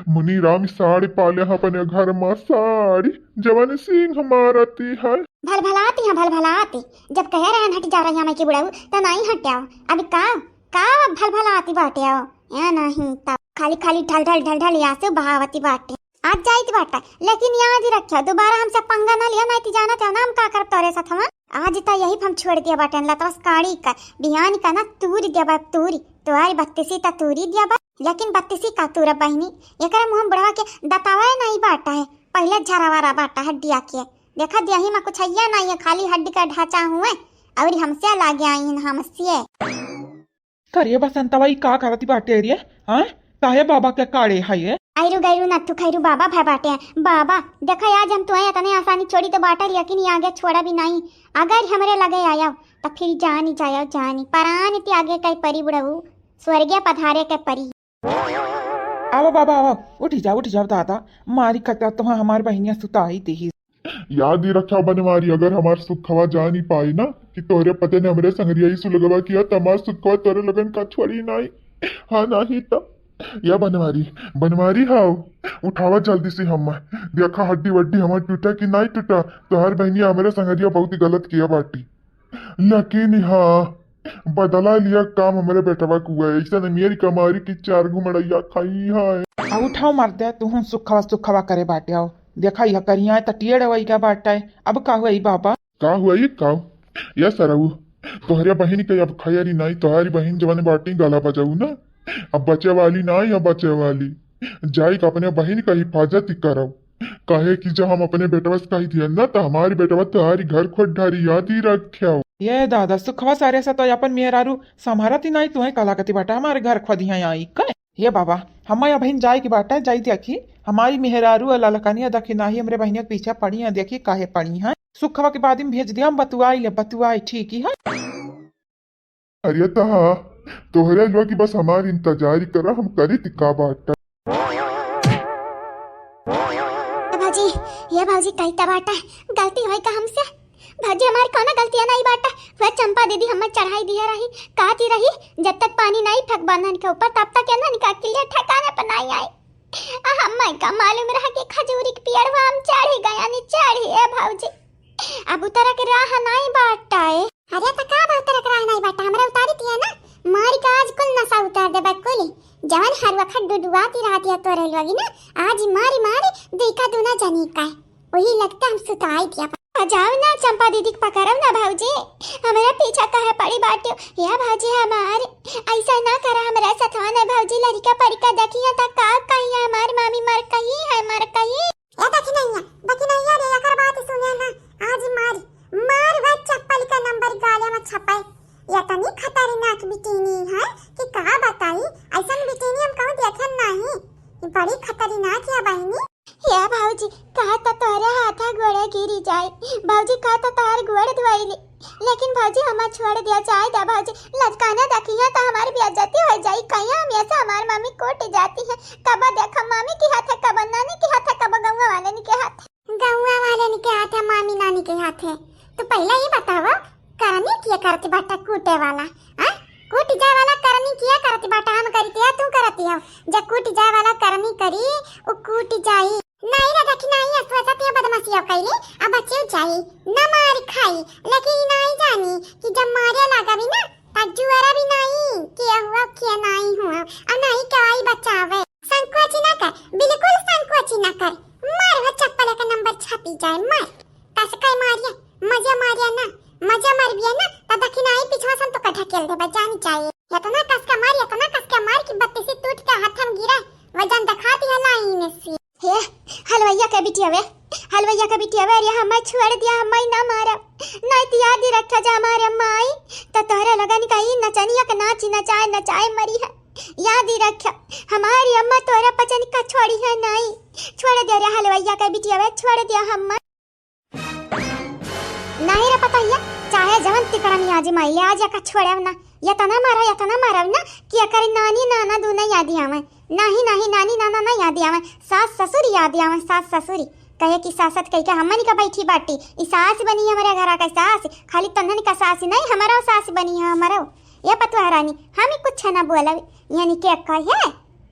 मुनि राम साड़ी पाले ह अपने घर मा साड़ी, जवन सिंह मारती है। भलभलाती ह भलभलाती, जब कहे रहन हट जाव रहिया मैं की बुढ़ऊ, त नाई हट्याव। अब का, का भलभलाती बाट्याव? या नहीं त खाली खाली ढल ढल ढल ढल आंसू बहावती बाटे। आज जाइत बाटे, लेकिन याद रख्या, दोबारा हमसे पंगा ना लिया, नाहीं त जानत हो ना हम का करब तोरे साथ। हम आज त यही हम छोड़ दिया बाटे, लतवा से काढ़ी का, बिहान का ना तूरी दिया बा, तूरी, तोहारी बत्तीसी त तूरी दिया बा, लेकिन बत्तीसी का तूरा बहिनी, एकरे मुँह में बुढ़वा के दतावे नहीं बाटा है, पहले झरावारा बाटा है हड्डिया के। देखा देही में कुछ हैया नहीं है, खाली हड्डी का ढांचा हुए, और हमसे लागे आई हैं हमसे। करिए बसंतवा, ई का करती बाटे रे? हाँ, काहे बाबा के काढ़े है ये? आइरू गैरू नत्थू खैरू बाबा भय बाटे। बाबा, देखा आज हम तुहे इतने आसानी छोड़ी तो बाटा, लेकिन ये आगे छोड़ा भी नहीं। अगर हमरे लगे आया, तो फिर जानी जाया जानी। परान इति आगे कई परी बुढ़ऊ, स्वर्गीय पधारे के परी। आवा बाबा, आवा, उठी जा, उठी जा दादा। मारी कटा तुहा हमार बहिनिया सुताई देही। याद ही रख्या बनवारी, अगर हमार सुखवा जानी पाई ना कि तोहरे पते ने हमरे संगरिया ही सुलगवा किया, त हमार सुखवा तोरे लगन का छोड़ी नाई। हाँ, नाही त। या बनवारी, बनवारी हाव, उठावा जल्दी से हम। देखा हड्डी वड्डी हमार टूटा कि नाई टूटा, तोहर बहिनिया हमरे संगरिया बहुत गलत किया बाटी। लेकिन हाँ, बदला लिया काम हमरे बेटवा कुआ है। ऐसा न मेरी कमारी की चार घुमड़ैया खाई है। आ उठाओ मर्दे, तू हम सुखवा सुखवा करे बाटे आओ। देखा यह करिया है त टेढ़ वही का बाटा है। अब का हुआ ई बाबा? का हुआ ई का? या सरऊ, तोहरे बहिन के अब खैरी नाई, तोहरी बहिन जवन बाटी गला बजाऊ ना। अब बचे वाली ना या बचे वाली। जाई के अपने बहिन का हिफाजत ही करब। काहे कि जब हम अपने बेटवा से कही दिया ना, त हमारी बेटवा तोहारी घर खोद ढारी, याद ही रख्या। ये दादा, सुखवा सारे से तो अपन मेहरारू संभारत ही नाई, तुहे काला कति बाटा हमारे घर खोदिया आई का? ये बाबा, हम या बहिन जाए की बाटा, जाई देखी, हमारी मेहरारू और ललकनिया देखी नाही, हमरे बहिनिया के पीछे पड़ी हैं, देखी काहे पड़ी हैं। सुखवा के बाद में भेज दिया, हम बतुआई ले, बतुआई ठीक ही है। अरे तहा, तोहरे लोग की बस हमार इंतजार ही करा, हम करी ती का बाटा। ए भौजी, ये भौजी कही त बाटा, गलती होई का हमसे? भौजी हमार कौनो गलतिया नहीं बाटा, वह चंपा दीदी हमें चढ़ाई दिया रही, कहती रही जब तक पानी नहीं फेंक बंधन के ऊपर तब तक ये ना निकाल के लिए ठिकाने पर नहीं आई। आ हमें का मालूम रहा कि खजूरी के पेड़ हम चढ़ी गया, नहीं चढ़ी ए भौजी। अब उतरे के राह नाई बाटा ए। अरे त का बा उतरे के राह नाई बाटा, हमरा उतारी तिया ना, मारी का आज कुल नशा उतार देबे कुल। जवन हर वक्त डुडुआती रहती है तोरे लोगी ना, आज मारी मारी दुई का दूना जनी का है। वही लगता हम सुताई दिया। आ जाओ ना चंपा दीदी के पकड़ो ना भौजी, हमरा पीछा काहे पड़ी बाटियो? या भौजी हमार, ऐसा ना करा हमरा सथवा ना भौजी, लड़का पड़का देखिया त का कहिया हमार मामी मर कही है, मर कही। ए दखिनैया, दखिनैया रे, एकर बात सुने ना, आज मार, मार वह चप्पल का नंबर गाले में छपे। ये तनी खतरनाक बिटिनी है कि का बताई, ऐसन बिटिनी हम कहूँ देखन नहीं। ये बड़ी खतरनाक है बहिनी। हे भौजी, कहा त तोहरे हाथा गोड़े गिरी जाए। भौजी, कहा त तोहर गोड़ धोइली। लेकिन भौजी, हमार छोड़ दिया, जाए दे भौजी। लड़का ना देखिया त हमार बेइज्जती हो जाई। कहिया हम ऐसे हमार मम्मी कूट जाती है। कब देखा मामी के हाथ है, कब नानी के हाथ है, कब गौवा वाले के हाथ है। गौवा वाले के हाथ है, मामी नानी के हाथ है। तो पहले ही बताओ, करनी किया करत बाटा कूटे वाला, हाँ? कूट जाए वाला करनी किया करत बाटा, हम करती है, तू करती है। जब कूट जाए वाला करनी करी, उ कूट जाई। नहीं रे दखिनैया, सोचत है बदमाशिया कैली, अब बच्चे जाई, न मार खाई, लेकिन ई नहीं जानी कि जब मारे लागा भी ना, त जुअरा भी नहीं, के हुआ, के नहीं हुआ, आ नहीं के आई बचावे। संकोच ना कर, बिल्कुल संकोच ना कर, मार वो चप्पल का नंबर छपी जाए, मार। कस के मारिया, मजा मारिया ना, मजा मारबिया ना, त दखिनैया पिछवा से हम तो का ढकेल देबा, जानी जाए। इतना कस के मार, इतना कस के मार कि बत्तीसी टूट के हाथ में गिरे, वजन दिखाती है लाइन से। हे, हलवैया के बिटिया वे, हलवैया के बिटिया वे, अरे हमें छोड़ दिया, हमें ना मारा, नहीं तो याद ही रखा जा हमारे माई, तो तोहरे लगन का ई नचनिया के नाची नचाए नचाए मरी है। याद ही रखा, हमारी अम्मा तोहरे पचन का छोड़ी है नहीं, छोड़ दिया रे हलवैया के बिटिया वे, छोड़ दिया हमें। नाही रे पतोहिया, चाहे जवन तिकड़म आजमाई ले, आज एका छोड़ब ना। एतना मारब, एतना मारब ना कि एकर नानी नाना दूनो याद आवे। नाही, नाही, नानी नाना ना याद आवे, सास ससुर याद आवे, सास ससुर। कहे कि सासत कह के हमन का बैठी बाटी, ई सास बनी हमरे घरा का सास, खाली तन्हन का सास नहीं, हमरो सास बनी है, हमरो। ये पतुआ रानी, हम ही कुछ ना बोलब, यानी के कहे?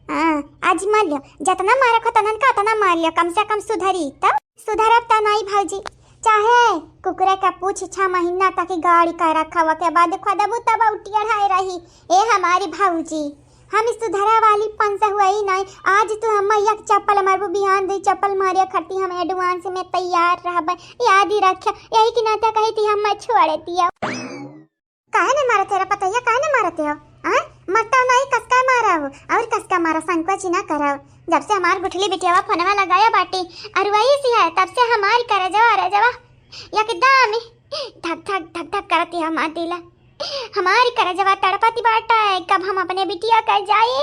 हाँ, आजमा लियो, जतना मारे को तनन का उतना मार लियो, कम से कम सुधरी तो। सुधरब त नाई भौजी, चाहे कुकुरे का पूछ छह महीना तक गाड़ी का रखा, ओके बाद खोदबू तब उटियर है रही। ए हमारी भौजी, हम सुधरा वाली पंस हुई नहीं। आज तू हम एक चप्पल मारबू, बिहान दो चप्पल मारे खटी हम एडवांस में तैयार रहबे। याद ही रखे, यही की नाते कही थी हम छोड़ दिया। काहे नहीं मारत है रे पतैया, काहे नहीं मारत हो? हाँ, मरता नहीं, कसका मारा हो और कसका मारा, संकोच ना करो। जब से हमार गुठली बिटियावा फोनवा लगाया बाटी और वही सी है, तब से हमारी करे जवा रे जवा एकदम ही धक धक धक धक करती है हमार दिला। हमारी करे जवा तड़पती बाटा है, कब हम अपने बिटिया का जाए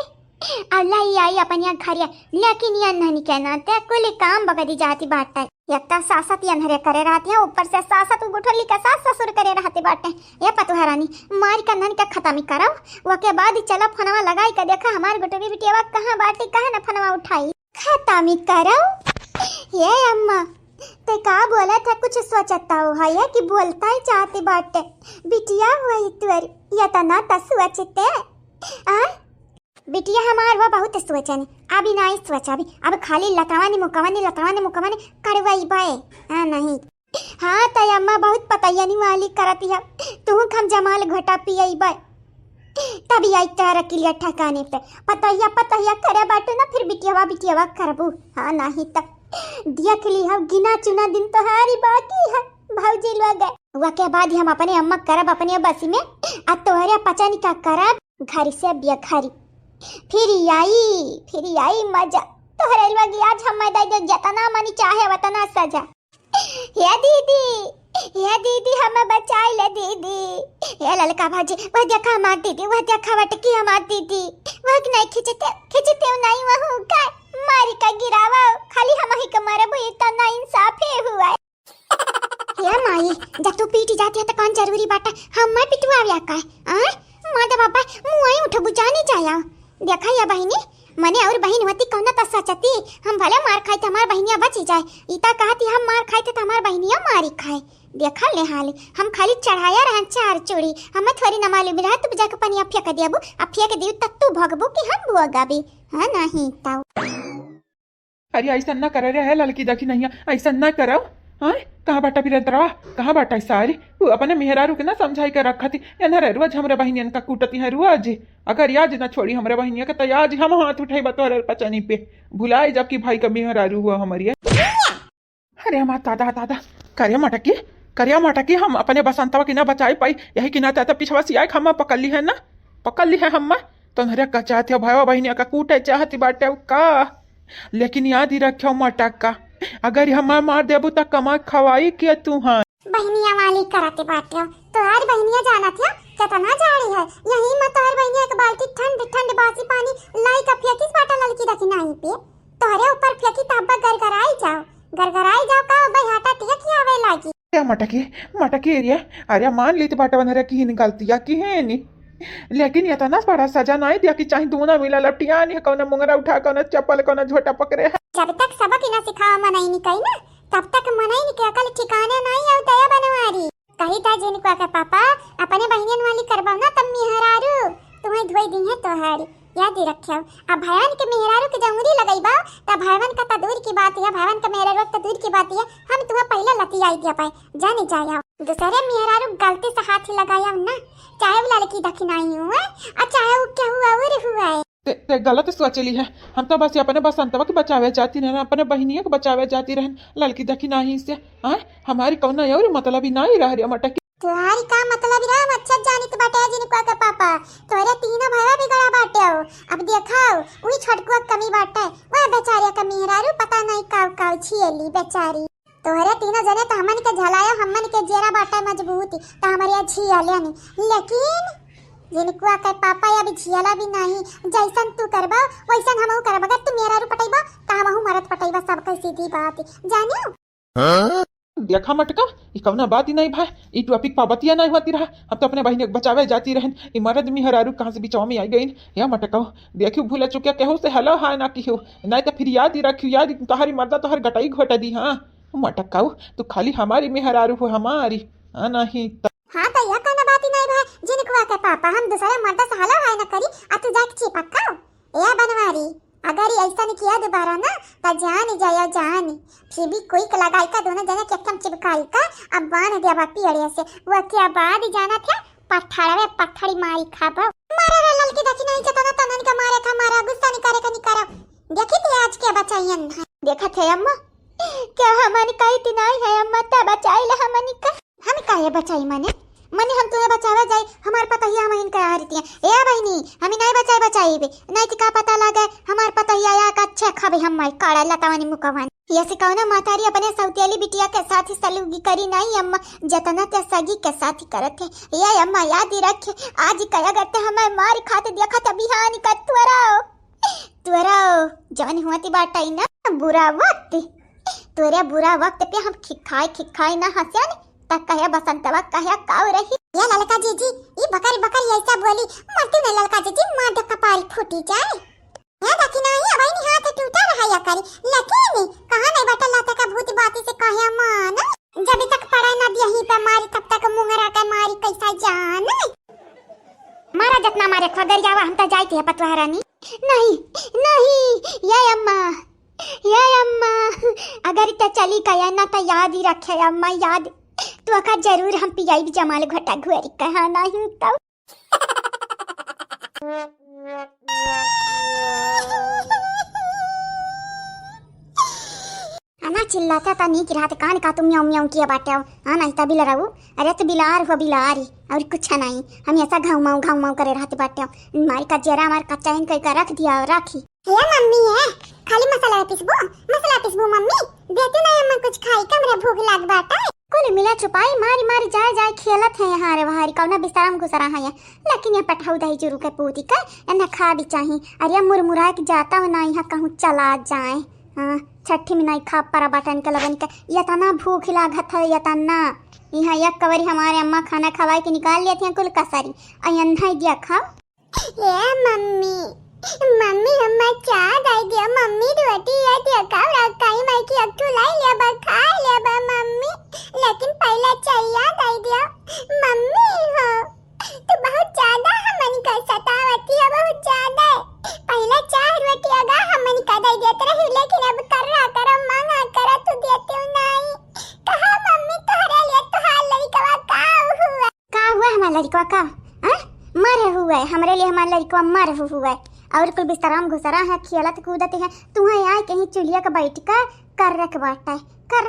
और लाई आई अपनिया घरिया। लेकिन ये नहीं कहना ते कुल काम बगदी जाती बाटा है। एक तो सासत ये नरे करे रहती है, ऊपर से सासत उ गुठली का सास ससुर करे रहते बाटे। ये पतुहा रानी, मारी कन्हन के खत्म ही करो, ओके बाद ही चलो फोनवा लगाई के देखा हमार गुटरी बिटियावा कहाँ बाटी, काहे न फोनवा उठाई। खत्म ही करो। ये अम्मा, ते का बोला था, कुछ सोचता हो है कि बोलता ही चाहते बाटे? बिटिया हुआ ही तुअर, ये तना त सोचते। आ? बिटिया हमार वो बहुत सोचन, अभी नाई सोचा, अभी अब खाली लतवानी मुकवानी, लतवानी मुकवानी करवाई बाए। हाँ नहीं। हाँ, त अम्मा बहुत पतैयनी वाली करत है, तू हम जमाल घोटा पियइबे, तब आई तोहरा किलिया ठिकाने पे। पतैया, पतैया करे बाटू ना, फिर बिटियावा, बिटियावा करबू। हाँ, नाही त देख ली हम, गिना चुना दिन तोहारी बाकी है, भौजी लोग। ओके बाद हम अपने अम्मा करब अपने बसी में, आ तोहरे पचन का करब घर से बेघरी। फिर आई, फिर आई मजा। तोहरे लोग आज हम दे दे, जतना मनी चाहे वतना सजा। हे दीदी, हे दीदी, हमें बचाई ले दीदी। हे ललका भौजी, वह देखा हमार दीदी, वह देखा वटकी हमार दीदी। वह के नहीं खींचते, खींचते नहीं वह का मारी का गिरावा, खाली हम ही के मारे, वो इतना इंसाफ है हुआ। हे माई, जब तू पीटी जाती है तो कौन जरूरी बाटा हम मैं पिटवावे का? आ? माँ दे बाबा, मुँह आई उठो बुझाने जाया। देखा या बहिनी, मने और बहिन होती कौन त सचती, हम भले मार खाई त हमार बहिनिया बची जाए। इता कहती हम मार खाई त हमार बहिनिया मारी खाए। देखा ले हाल, हम खाली चढ़ाया रहन चार चूड़ी, हमें थोड़ी न मालूम रहा तू जाके पनिया फेंक देबू, अब फेंक दियो तब तू भोगबू कि हम भोगबी। हाँ नहीं ताऊ। अरे ऐसा ना करे रे, है ललकी दखिनहिया, ऐसा ना करो। हाँ, कहाँ बाटा बिरंतरवा, कहाँ बाटा सारी? वो अपने मेहरारू के ना समझाई के रखती, एनहरे रोज हमरे बहिनियन का कूटती है रोज। अगर याज ना छोड़ी हमरे बहिनिया के, तो याज हम हाथ उठाई बतोरे पचनी पे। भुलाई जब कि भाई का मेहरारू हुआ हमारी है। अरे हमार दादा, दादा, करिया मटकी, करिया मटकी, हम अपने बसंतवा की ना बचाई पाई, यही की ना चाहता पिछवा सियाई खामा पकड़ ली है ना, पकड़ ली है हम। तो नरे का चाहते हो भाई बहिनिया का कूटे चाहती बाटे का? लेकिन याद ही रखियो मटक्का, अगर हमार मार देबू त कमा खवाई के तू हाँ। बहिनिया वाली करते बाटे हो, तोहार बहिनिया जानत है कितना जाड़ी है, यही में तोहार बहिनिया एक बाल्टी ठंड ठंड बासी पानी लाई का फेंकिस बाटा ललकी दखिनही पे, तोहरे ऊपर फेंकी तब गरगराई जाओ, गरगराई जाओ का बहियाटा टिया खियावे लागी। क्या मटकी, मटकी एरिया, अरे मान ली तो बाटा बनरे की हिन गलतिया की है नी। लेकिन ये तो ना बड़ा सजा ना दिया कि चाहे दूना मिला लपटिया नहीं, कौन मुंगरा उठा, कौन चप्पल, कौन झोटा पकड़े है। जब तक सबक ही ना सिखावा मनई नहीं कही ना, तब तक मनई नहीं के अकल ठिकाने नहीं आऊ दया बनवारी। कही था जिनको के पापा, अपने बहिनियन वाली करबाओ ना तब मेहरारू तुम्हें धोई दी है तोहारी। याद ही रख्यो, अब भयान के मेहरारू के जंगुरी लगइबा, त भयवन का त दूर की बात है, भयवन के मेहरारू त दूर की बात है, हम तुम्हें पहले लतियाई दिया पाए, जाने जाया। दूसरे मेहरारू गलती से हाथ ही लगाया ना, चाहे वो लड़की दखिनाई हुआ, और चाहे वो क्या हुआ, और हुआ है। ते, ते गलत सोचली है, हम तो बस अपने बसंतवा के बचावे जाती रहन, अपने बहिनिया के बचावे जाती रहन, लड़की दखिनाई से। हाँ, हमारी कौनो और मतलब ही नहीं रह रे मटकी। तोहारी का मतलब रे, हम अच्छा जानित बाटे जिनको के पापा, तोहरे तीनों भैया बिगड़ा बाटे हो। अब देखाओ, उही छोटकुआ के कमी बाटे, वह बेचारे के मेहरारू पता नहीं काव काव छियली बेचारी। तोहरे तीनों जने तो हमन के झलायो, हमन के जेरा बाटे मजबूत, तो हमारे यहाँ छिया लेनी। लेकिन जिनको के पापा या भी झियाला भी नहीं, जैसन तू करबा वैसन हमहू करबा। अगर तू मेहरारू पटैबा तो हमहू मरद पटैबा, सबके सीधी बात जानियो। हाँ? देखा मटका, ई कवना बात ही नहीं भाई, ई टॉपिक पा बतिया नहीं होती रहा। हम तो अपने बहिनी के बचावे जाती रहन, ई मरद मेहरारू कहाँ से बिचवा में आई गई? या मटका, देखियो भूला चुकिया केहू से हेलो हाय ना किहू, नहीं तो फिर याद ही रखियो, याद तोहरी मर्दा तोहर गटाई घोटा दी। हाँ मटका, तू खाली हमारी मेहरारू हो हमारी, हाँ नहीं तो। हाँ, तो यह कौनो बात ही नहीं भाई, जिनकुआ के पापा, हम दूसरे मर्द से हलो है न करी, आ तू जाके चिपकाओ। ए बनवारी, अगर ये ऐसा नहीं किया दोबारा ना, तो जान जाया जान। फिर भी कोई के लगाई का दोनों जने के एकदम चिपकाई का, अब बांध दिया बा पियड़े से। वो क्या बाद जाना थे, पत्थरवे पत्थरी मारी खाबो। मारे रे ललकी देखी नहीं जतना तनन के मारे का मारा, गुस्सा नहीं करे का नहीं करो। देखी थे आज के बचाइयन है। देखा थे अम्मा, क्या हमन कही थी नहीं है अम्मा, तब बचाई ला हमन का। हम काहे बचाई मने? मने हम तुम्हें बचावे जाई, हमार पतोहिया हम इनका आ रही है। ए बहिनी, हम नहीं बचाई बचाई बे, नहीं तो का पता लगे हमार पतोहिया या का अच्छे खाबे हम माई काड़ा लतावनी मुकवानी। ये से कौनो महतारी अपने सौतेली बिटिया के साथ ही सलूगी करी नहीं अम्मा, जतना ते सगी के साथ ही करत है। ये अम्मा याद ही रखे, आज कया करते हमें मार खाते देखा त बिहान का त्वरा त्वरा जवन हुआ ती बाटा ही ना बुरा वक्त, तोरे बुरा वक्त पे हम खिखाए खिखाए ना हंसिया ने, त कहे बसंतवा कहे काऊ रही। ये ललका जीजी, ई बकरी बकरी ऐसा बोली, मरती नहीं ललका जीजी, मार दे कपारी फूटी जाए। ये देखी नहीं, अब नहीं हाथ टूटा रहा या करी, लेकिन कहाँ नहीं बटल लाता का भूत बाती से कहे मान। जब तक पड़ा ना दिया ही पे मारी, तब तक मुंगरा के मारी कैसा जान। मारा जतना मारे खगरियावा, हम त जाई के पतवाह रानी। नहीं, नहीं, ये अम्मा, ये अम्मा, अगर ते चली गया ना त याद ही रखे अम्मा, याद। तो का जरूर हम पियाई जमाल घोटा घुआरी कहा नहीं तो। अना चिल्लाता ता नीक रहत कान का तुम म्याऊं म्याऊं किया बाटे हो। हाँ नहीं ता बिलराऊ, अरे तो बिलार हो बिलारी, और कुछ नहीं। हम ऐसा घाऊ माऊ घाऊ माऊ करे रहते बाटे हो। मारी का जेरा हमार कच्चा इनका का रख दिया और राखी। ये मम्मी है, खाली मसाला पिसबो, मसाला पिसबो मम्मी, देती नहीं अम्मा कुछ खाई का, हमरा भूख लाग बाटे। कुल मिला चुपाई मारी मारी जाए जाए खेलत है यहाँ रे वहारी, कौना बिस्तरा में घुसरा है ये। लेकिन ये पठाऊ दही जुरू के पूती का, एन्ने खा भी चाही। अरे मुरमुराए के जाता हो ना यहाँ कहूँ चला जाए। हाँ, छठी में नहीं खा परा बटन के लगन के, यतना भूख लागत है, यतना। यहाँ एक कवरी हमारे अम्मा खाना खवाए के निकाल लेती हैं कुल कसरी। अयन है दिया खाओ। ए मम्मी, मम्मी, हम्मा चाह दे दिया, मम्मी रोटी या दिया, का रखाई माई की अक्टू लाई ले बा, खा ले बा मम्मी, लेकिन पहला चाय या दे दिया मम्मी हो। तू बहुत ज्यादा हमन का सतावती है, बहुत ज्यादा। पहला चाह रोटी अगा हमन का दे देत रही, लेकिन अब कर्रा करो, मांगा करो, तू देते हो नहीं। कहा मम्मी तोहरे लिए तोहार लड़कवा का हुआ? का हुआ हमार लड़कवा का? हाँ? मर हुआ है, हमरे लिए हमार लड़कवा मर हुआ है। और कुल बिस्तरा में घुसरा है, खेलत कूदत है। तुहें आए कहीं चुलिया के बैठ कर कर रख बाटा है। कर,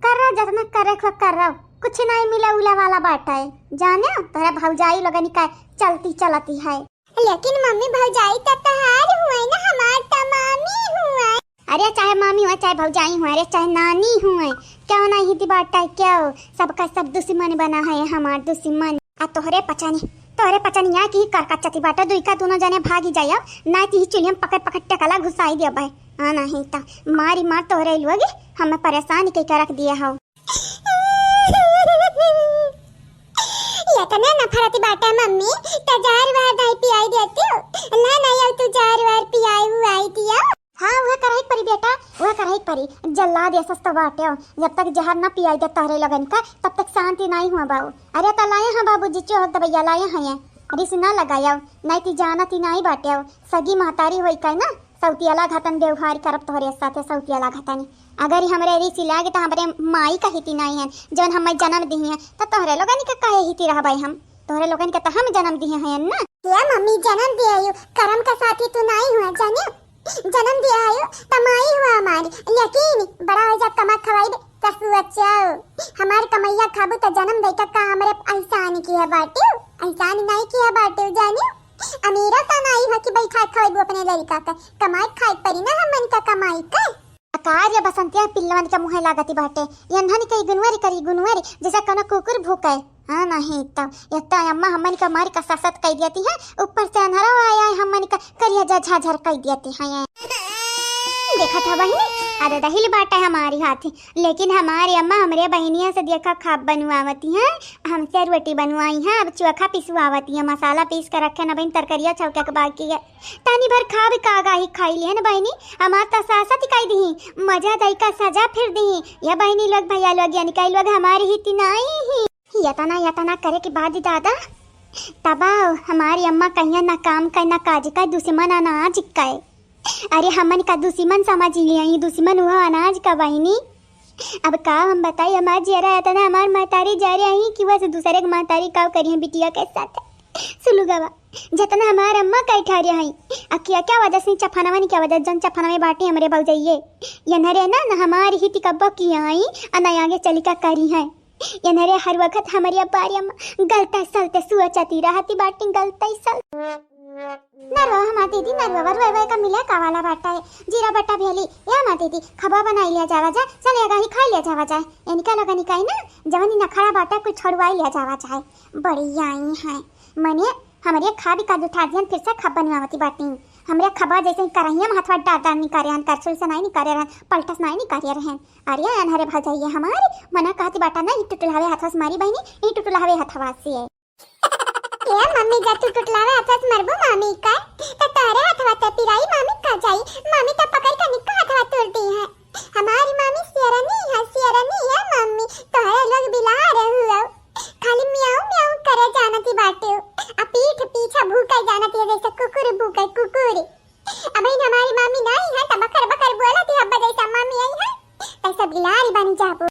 कर जतना कर रख कर रहो। कुछ नहीं मिला उला वाला बाटा है। जाने तोहरा भौजाई लोगन का चलती चलती है। लेकिन मम्मी भौजाई त तहार हुए ना, हमार त मामी हुए। अरे चाहे मामी हुए, चाहे भौजाई हुए, अरे चाहे नानी हुए, क्यों नहीं हिती बाटा है, क्यों? सबका सब दुश्मन बना है हमार दुश्मन। आ तोहरे पचनी, तोहरे पचनी या की कर कच्चती बाटा, दुई का दोनों जने भागी जाए, अब ना ती चुलियम पकड़ पकड़ टकला घुसाई दिया भाई। हाँ नहीं ता मारी मार तोहरे लोग हमें परेशान के कर रख दिया हो। इतने नफरती बाटा मम्मी, त जहर वहर नहीं पियाई देती हो। ला नहीं, अब तू जहर वहर पियाई हुआई दिया। हाँ, वह करही परी बेटा, वह करही परी। जल्लाद ऐसा तो बाटे हो, जब तक जहर ना पियाई दे तोहरे लगन का, तब तक शांति नहीं हुआ बाबू। अरे त लाए हैं बाबूजी, चोहक दबैया लाए हैं ये। रिस ना लगायो, नहीं ती जानत ही नहीं बाटे हो। सगी महतारी होई का ना, सौतियाला घतन व्यवहार करब तोहरे साथे सौतियाला घतनी। अगर ई हमरे रिस लागे त हमरे माई का हिती नाई है, जौन हमें जन्म दिही है, त तोहरे लोगन के काहे हिती रहबै हम? तोहरे लोगन के त हम जन्म दिहे हैं ना। या मम्मी, जन्म दिया यू, करम का साथी तू नाई हुआ, जानियो? जन्म दिया है यू, त माई हुआ हमारी। लेकिन बड़ा हो जा, कमा खवाई दे, ससुआ चाओ। हमार कमैया खाबू त जन्म दे का, का हमरे एहसान किया बाटे? एहसान नाई किया बाटे, जानियो? अमीरा का नाई है कि बैठा खवाई अपने लड़का का, कमाई खाई परी ना हमन का कमाई का। अकार या बसंतिया पिल्लवन के मुँहे लागती बाटे। यन्हन के गुनवरी करी गुनवरी, जैसे कोनो कुकुर भूके। हाँ, नहीं तो। एक तो अम्मा हमन का मारी का ससत कई देती है, ऊपर से अन्हरा आया है, हमन का करिया जा झाझर कई देती है। देखत है बहिनी, अरे दहिल बाटे हमारी हाथी, लेकिन हमारी अम्मा हमरे बहिनिया से देखा खाब बनवावती है, हमसे रोटी बनवाई है, अब चोखा पिसवावती है, मसाला पीस के रखे न बहिन, तरकरिया छौके के बाकी है। तानी भर खाब का गाही खाई लिहन बहिनी, हमार त सासत कई दिही, मजा दई का सजा फिर दिही। या बहिनी लोग, भैया लोग, यानी कई लोग हमारी ही तिनाई ही। यतना यतना करे के बाद दादा, तब हमारी अम्मा कहिया ना काम का ना काज का, दुश्मन अनाज का। अरे हमन का दुश्मन समझ लिया, ई दुश्मन हुआ अनाज का बहिनी। अब का हम बताई, हमार जियरा इतना, हमार महतारी जा रही कि बस दूसरे के महतारी का करी है बिटिया के साथ। सुलुगवा, जितना हमार अम्मा का ठहरे हई, आ क्या क्या वजह से चफनवा नहीं क्या वजह जन चफनवे बाटे हमरे भौजइये। यनहरे ना, ना हमार हित कब्बो की आई, आ ना आगे चली का करी है। यनहरे हर वक्त हमरे बारे में गलता सलते सोचती रहती बाटी, गलता सल। नरवा हमार दीदी, नरवा रोए रोए का मिले का वाला बाटा है। जीरा बटा भेली, या हमार दीदी, खबा बनाई लिया जावा जाए, चले गही खाई लिया जावा जाए। इनका लगन इकाई ना, जवन ई नखड़ा बाटा कुछ छोड़वाई लिया जावा जाए। बड़ी आई है, मने हमरे खा भी का जुठा दियन, फिर से खब बनवावती बाटी। हमरे खबा जैसे ही करहिया में हथवा डार डार निकारे हन, करछुल से नाई निकारे रहन, पलटस नाई निकारे रहन। अरे अनहरे भौजाइये हमारी, मना कहती बाटा ना, ई टुटुलावे हथवा से मारी बहिनी, ई टुटुलावे हथवा से। ए मम्मी, जब तू टुटुलावे हथवा से मरबू मामी का, त तोहरे हथवा से पिराई मामी का जाई, मामी त पकड़ के निक्का हथवा तोड़ दी है। हमारी मामी शेरनी है, शेरनी है मम्मी, तोहरे लोग बिलार हुआ। खाली म्याऊ म्याऊ करे जानती बाटे, आ पीठ पीछा भूके जानती है जैसे कुकुर भूके, कुकुर। अब इन हमारी मामी नहीं है, त बकर बकर बोलती है, अब जैसा मामी आई है, तैसा बिलारी बन जाबो।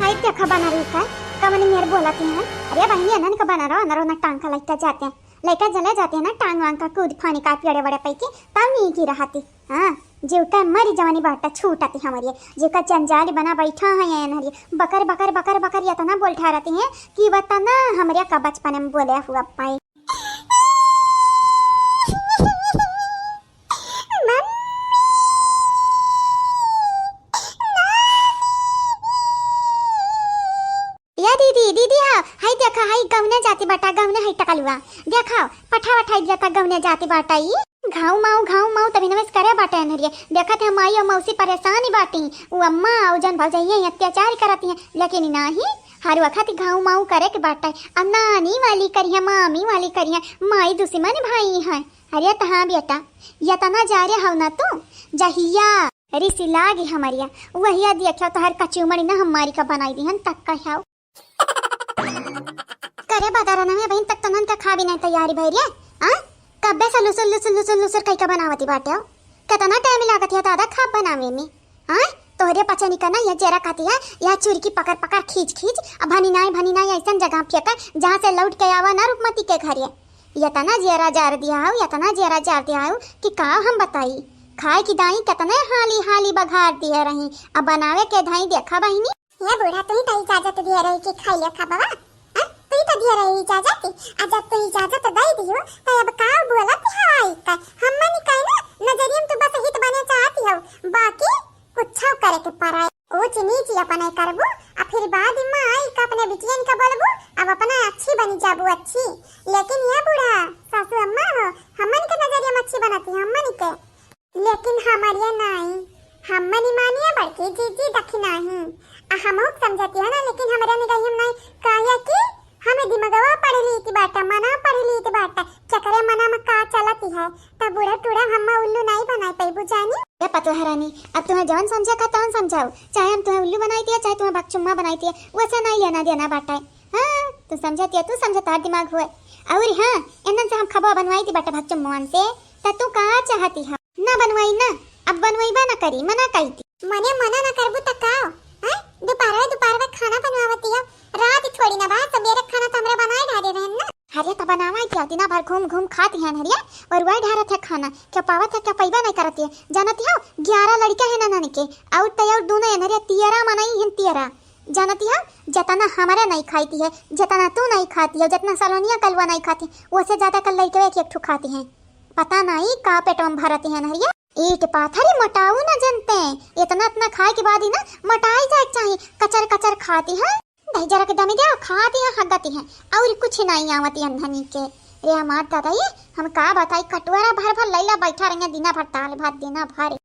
हाय देखा बनरी का, कवन मेर बोलती है। अरे बहिनी, अनन का बनरो, अनरो ना टांग का लइका जाते हैं, लइका जले जाते हैं ना, टांग वांग का कूद फानी का पेड़े बड़े पैके, तब नीकी रहती। हाँ, जीव का मरी जवानी बाटा छूटती हमरी, जीव का जंजाल बना बैठा है ये नहरी। बकर, बकर, बकर, बकर इतना बोल ठहरती है कि वतना हमरे का बचपन में बोले हुआ पाई। या दीदी, दीदी हा, हाय देखा, हाय गौने जाती बाटा, गौने हाय टकलुआ। देखा, पठा वठाई दिया था गौने जाती बाटा ई। घाव माऊ, घाव माऊ, तभी नवेश करे बाटे अनहरिया। देखत है माई और मौसी परेशान ही बाटी। उ अम्मा और जन भौजइया अत्याचार करती हैं, लेकिन नाही, हर वक्त घाव माऊ करे के बाटे। अब नानी वाली करिया, मामी वाली करिया, माई दुश्मन भाई है। अरे त हाँ बेटा, यतना जा रे हव ना तू, जहिया रिसी लागी हमरिया, वहिया देखियो तोहर कचुमड़ी ना हमारी का बनाई दिहन तक कह्याव। करे बदरन में बहिन तक तनन के खा भी नहीं तैयारी भई रे। आ? कब्बे से लुसुर, लुसुर, लुसुर, लुसुर कई का बनावती बाटे हो। कितना टाइम लागत है दादा खा बनावे में? आ? तोहरे पचनी का ना यह जेरा खाती है, यह चुरकी पकड़ पकड़ खींच खींच, अब भनी नाई, भनी नाई ऐसन जगह फेंका जहाँ से लौट के आवा ना रुकमती के घरे। यतना जेरा जार दिया हो, यतना जेरा जार दिया हो कि का हम बताई। खाए की दाई कितने हाली हाली बघार दिए रही, अब बनावे के धाई देखा बहिनी। ये बूढ़ा, तुही तो इजाजत दिए रही कि खाई ले खा बाबा, हैं? तुही तो दिए रही इजाजत, आ जब तू इजाजत दे दियो, तो अब का बोलत है आई का? हमनी का ना नजरिया में तू बस हित बने चाहती हो, बाकी कुछ करे के पड़ाई। ऊंच नीच अपने करबू, आ फिर बाद में आई का अपने बिटियन का बोलबू, अब अपना अच्छी बनी जाबू अच्छी। लेकिन ये बूढ़ा, सासू अम्मा हो, हमन के नजरिया में अच्छी बनती है, हमन के। लेकिन हमारे नाई, हम मनी मानिया बड़की जीजी दखिनाही। आ हमहू के समझती है ना, लेकिन हमरे निगहिया में नाई, काहे कि हमें दिमगवा पढ़ लीत बाटा, मना पढ़ लीत बाटा, चकरे मना में का चलती है, तब बूढ़ा टूढ़ा हम्मा उल्लू नाई बनाए पैबू जानी। ए पतोह रानी, अब तुम्हें जवन समझे का तवन समझाओ, चाहे हम तुम्हें उल्लू बनाई दिया, चाहे तुम्हें भकचुम्मा बनाई दिया, वैसे नाई लेना देना बाटा है। हाँ, तू समझतिया, तू समझता दिमाग हुए। और हाँ, इन्हन से हम खबा बनवाई थी बटे भक्चम मोहन से, त तू का चाहती है? ना बनवाई ना, अब बनवाईबा ना करी, मना कई थी। मने मना ना करबू त का? हैं? दोपहरवे, दोपहरवे खाना बनवावती हो, रात थोड़ी ना बा, सबेरे खाना त हमरे बनाए डाले रहन ना। अरे त बनावा क्या, दिना भर घूम घूम खाती है हरिया, और वही ढारत है खाना, क्या पावत है, क्या पैबा नहीं करती है। जानती हो, ग्यारह लड़का है ना नन के, और तय और दोनों है ना रे, तियरा मनाई हिन तियरा। जानती हो, जतना हमरे नहीं खाती है, जतना तू नहीं खाती हो, जतना सलोनिया कलवा नहीं खाती, ओसे ज्यादा कल लइकवे एक एक ठो खाती हैं। पता नहीं का पेटवा में भरती हैं नहरिया। ईट पाथरी मोटाऊ न जनते, इतना इतना खाए के बाद ही ना मोटाई जाए के चाही। कचर कचर खाती हैं। दही जरा के दमे जाओ, खाती हैं, हगती हैं, और कुछ नहीं आवती अंधनी के। रे हमार दादा, ये हम का बताई, कटोरा भर भर लैला बैठा रहिया, दिना भर दाल भात, दिना भर।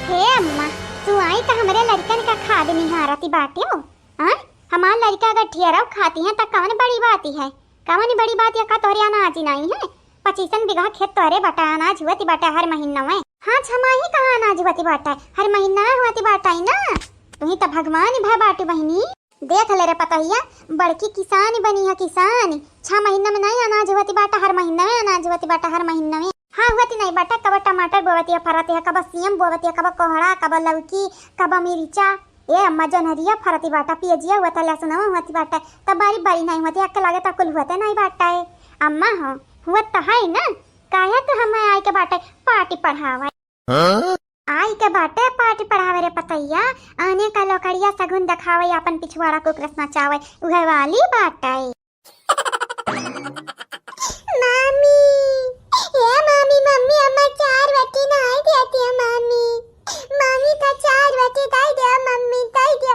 हे अम्मा, तू आई त हमरे लड़कन का खाद निहारती बाटे हो। हाँ, हमार लड़का अगर ठियरव खाती हैं त कवन बड़ी बात है? कवन बड़ी बात या का तोहरे अनाज नहीं है? पच्चीसन बीघा खेत तोहरे बाटा, अनाज हुअती बाटा हर महीना में। हाँ, छमाही कहाँ अनाज हुअती बाटा, हर महीना हुअती बाटा ही ना। तुही त भगवान भा बाटी बहिनी। देख ले रे पतोहिया, बड़की किसान बनी है, किसान। छह महीना में नाहीं अनाज होती बाटा, हर महीना में अनाज होती बाटा, हर महीना में। हाँ, होती नाहीं बाटा, कब टमाटर बोवती है, फरती है, कब सीम बोवती है, कब कोहड़ा, कब लौकी, कब मिर्चा। ए अम्मा, जनहरिया फरती बाटा, पियजिया होता, लहसुनवा होती बाटा, तब बारी बारी नाहीं होती, अक्के लागे तब कुल होते नाहीं बाटा है। अम्मा हो, हुआ तो है ना, काहे तू हमें आए के बाटे पार्टी पढ़ावे? हाँ? आई के बाटे पार्टी पढ़ावे रे पतैया, आने का लोकड़िया सगुन देखावे, आपन पिछवाड़ा कुकुर नचावे, उहे वाली बाटे। मामी, ए मामी, मम्मी, अम्मा चार रोटी नाई देती है मामी। मामी का चार रोटी दे दे, मम्मी दे दे।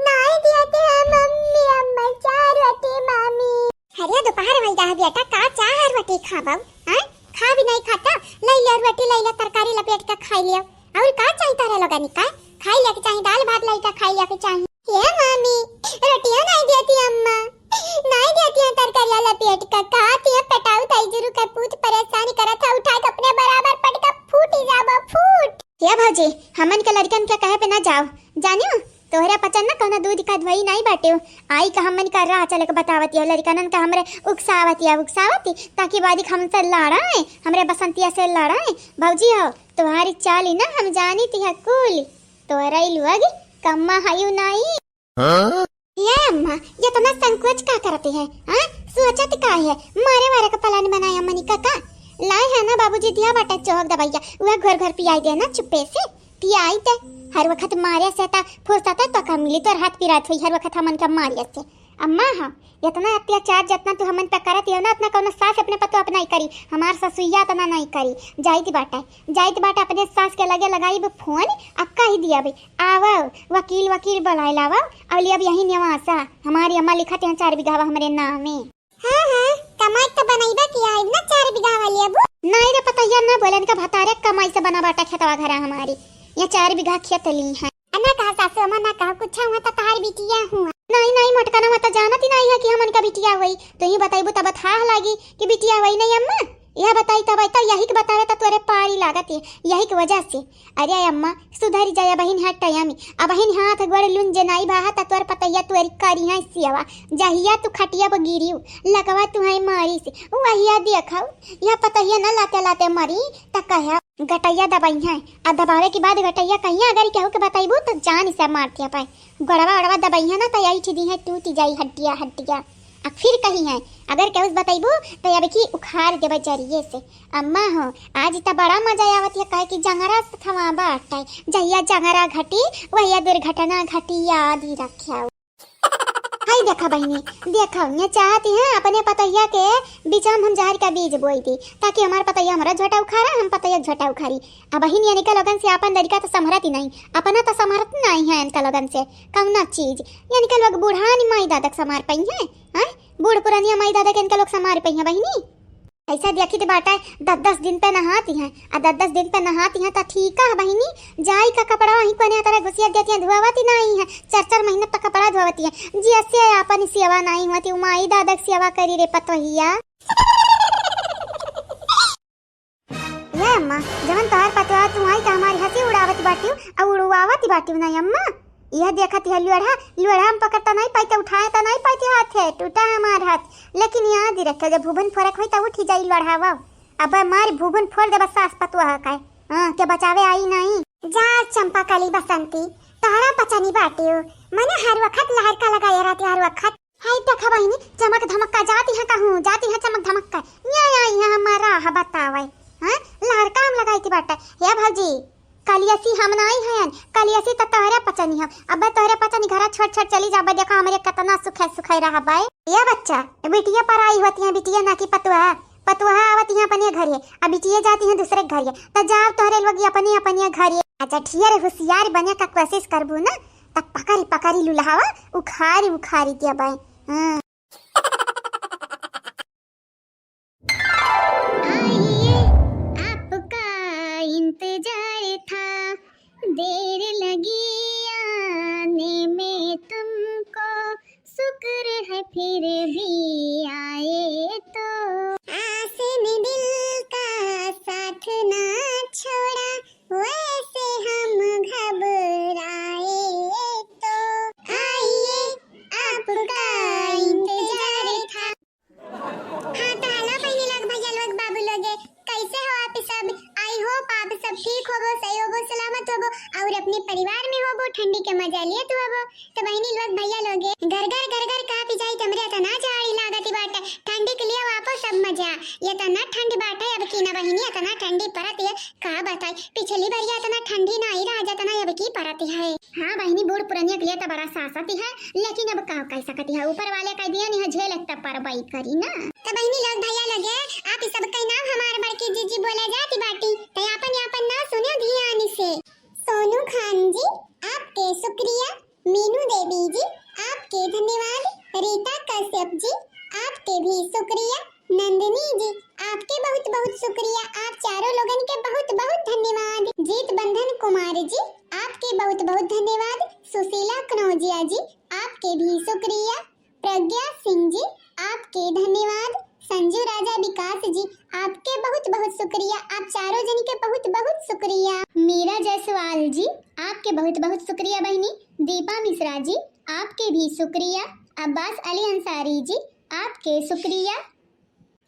नाई देती है मम्मी, अम्मा चार रोटी मामी। अरे दोपहर भई गा है बेटा, का चार रोटी खाबो? हैं? खा भी नहीं खाता, लई ले रोटी, लई ले तरकारी लपेट के खाई लियो। और का चाहिए तारा लोगन का? खाई ले के चाहिए, दाल भात लई के खाई ले के चाहिए। हे मामी, रोटियां नहीं देती अम्मा, नहीं देती है तरकारियां लपेट के, कहती है पेटाऊ ताई जुरू के पूत परेशान करत है, उठा के अपने बराबर पटका फूट ही जाबो, फूट। हे भौजी, हमन के लड़कन के कहे पे ना जाओ, जानियो, तोहरा पचन ना कौनो दूध का धोई नहीं बाटे। आई का हमन का राह चले के बतावती है, लड़कनन का हमरे उकसावती है, उकसावती, ताकि बादिक हमसे लड़ाए, हमरे बसंतिया से लड़ाए। भौजी हो, तुम्हारी चाली ना हम जानी थी है कुल, तोहरा ई लोग कम्मा हयू नहीं। हाँ? ये अम्मा, ये इतना संकोच का करती है? हाँ? सोचत का है? मारे वारे का प्लान बनाया मनी का का? लाए है ना बाबूजी दिया बाटा चौक दवाइया, वह घर घर पियाई देना चुप्पे से, पियाई दे। हर वक्त मारे से ता फुर्सत है तो का मिली, तोर हाथ पिरात हुई हर वक्त हमन का मारे से। अम्मा हाँ, इतना अत्याचार जितना तू हमन पे करत हो ना, उतना कौनो सास अपने पतो अपना ही करी, हमार ससुइया इतना नहीं करी। जाइत बाटे, जाइत बाटे अपने सास के लगे लगाई फोन, अब कही दिया बे, आवो, वकील, वकील बुलाए लावो, और ले अब यही निवासा, हमारी अम्मा लिखत हैं चार बीघा हमरे नामे। हाँ, हाँ, कमाई तो बनइबा किया है ना चार बीघा वाली अबू। नहीं रे पतैया, ना बोले इनका भतारे कमाई से बना बाटा खेतवा घरा हमारी, ये चार बीघा खेत ली है। ना कहा सासू अम्मा, ना कहा कुछ हुआ तो तहार बिटिया हुआ। नहीं, नहीं मोटका ना हुआ तो जानत ही नहीं है कि हमन का बिटिया हुई, तू ही बताइबू तब था लागी कि बिटिया हुई नहीं अम्मा। यह बताई तब तो यही के बतावे तो तोरे पारी लागत है, यही के वजह से। अरे अम्मा, सुधरी जाए बहिन, हट टाइम, अब बहिन हाथ गोड़ लुन जे नाई बाहा त तोर पतैया तोरी करी है सियावा, जहिया तू खटिया पर गिरियो, लकवा तू है मारी से, वहिया देखो, यह पतैया न लाते लाते मरी, त कहे गटैया दबाई है, आ दबावे के बाद गटैया कहिया अगर केहू के बताइबू त जान से मार दिया पाए, गोड़वा ओड़वा दबाई है ना त यही दी है टूट जाई हड्डिया हड्डिया। आ फिर कही है, अगर केहू से बतैबू, तो अब की उखाड़ देबे जरिए से। अम्मा हो, आज त बड़ा मजा आवत है, काहे कि जंगरा से थवा बाटे। जहिया जंगरा घटी, वहिया दुर्घटना घटी, याद ही रख्या। हाय देखा बहिनी, देखा, ये चाहती हैं अपने पतैया के बीच में हम जहर का बीज बोई दी, ताकि हमार पतैया हमारा झोटा उखाड़ा, हम पतैया झोटा उखाड़ी। अब बहिन, यानी के लोगन से अपन लड़का तो संभरत ही नहीं, अपना तो संभरत नहीं है इनका लोगन से कौना चीज। यानी के लोग बूढ़ा नहीं माई दादा के संभार पाई है, हैं? बूढ़ पुरानिया माई दादा के इनका लोग संभार पाई है बहिनी। ऐसा देखी तो बाटा, दस दस दिन पे नहाती हैं, आ दस दस दिन पे नहाती हैं तो ठीक है बहिनी। जाई का कपड़ा वहीं कोने तरह घुसिया देती हैं, धोवती नहीं है, चार चार महीने तक कपड़ा धोवती हैं। जी, ऐसे अपन सेवा नहीं होती, माई दादा के सेवा करी रे पतोहिया। ये अम्मा, जवन तोहार पतवा तू आई त हमारी हंसी उड़ावत बाटियो, अउ उड़वावत बाटियो ना अम्मा। यह देखत यह लोढ़ा, लोढ़ा हम पकड़ता नहीं पाई त उठाए त नहीं पाई हाथ है, टूटा हमार हाथ। लेकिन याद रखे, जब भुवन फोरक होई त उठी जाई लोढ़ावा। अब मारी भुवन फोर देबा सास पतवा है काय? हाँ, के बचावे आई नहीं। जा चंपा कली बसंती, तोहरा पचनी बाटियो, मने हर वक्त लहर का लगाए रहती हर वक्त। हाय देखा बहिनी, चमक धमक्का जाती है कहूँ, जाती है चमक धमक्का। ये आई है हमारा ह बतावे। हाँ, लहर काम लगाई थी बाटे। हे भौजी, कलियसी हम नाई हयन, कलियसी त तोहरे पचनी हम। अबे तोहरे पचनी घरा छोड़ छोड़ चली जाबे, देखा हमरे कितना सुखे सुखे रहबे। ये बच्चा, बिटिया पर आई होती है, बिटिया ना कि पतुआ। पतुआ आवती है अपने घरे, अब बिटिया जाती है दूसरे घरे, त जाओ तोहरे लोग अपने अपने घरे। अच्छा, ढेर होशियार बने का कोशिश करबू ना, त पकड़ी पकड़ी लुलहावा, उखारी उखारी देबे। हाँ। आइए, आपका इंतजार था, देर लगी आने में तुमको, शुक्र है फिर भी आए तो। आस ने दिल का साथ ना छोड़ा, वैसे हम घबराए तो। आइए, इतना ठंडी बाटे अब की ना बहिनी, इतना ठंडी परत है, का बताई। पिछली बार इतना ठंडी नाहीं रहा जतना अब की परत है। हाँ बहिनी, बूढ़ पुरनिया के लिए तो बड़ा सासत है, लेकिन अब का कह सकती है, ऊपर वाले कह दिया नहीं है, झेल तब परबई करी ना। तो बहिनी लोग, भैया लोग, आप ई सब के नाम हमार बड़की जीजी बोले जाती बाटी, तो आपन आपन नाम सुनो ध्यान से। सोनू खान जी, आपके शुक्रिया। मीनू देवी जी, आपके धन्यवाद। रीता कश्यप जी, आपके भी शुक्रिया। नंदिनी जी, आपके बहुत बहुत शुक्रिया। आप चारों लोगन के बहुत बहुत धन्यवाद। जीत बंधन कुमार जी, आपके बहुत बहुत धन्यवाद। सुशीला कनौजिया जी, आपके भी शुक्रिया। प्रज्ञा सिंह जी, आपके धन्यवाद। संजू राजा विकास जी, आपके बहुत बहुत शुक्रिया। आप चारों जन के बहुत बहुत शुक्रिया। मीरा जायसवाल जी, आपके बहुत बहुत शुक्रिया बहिनी। दीपा मिश्रा जी, आपके भी शुक्रिया। अब्बास अली अंसारी जी, आपके शुक्रिया।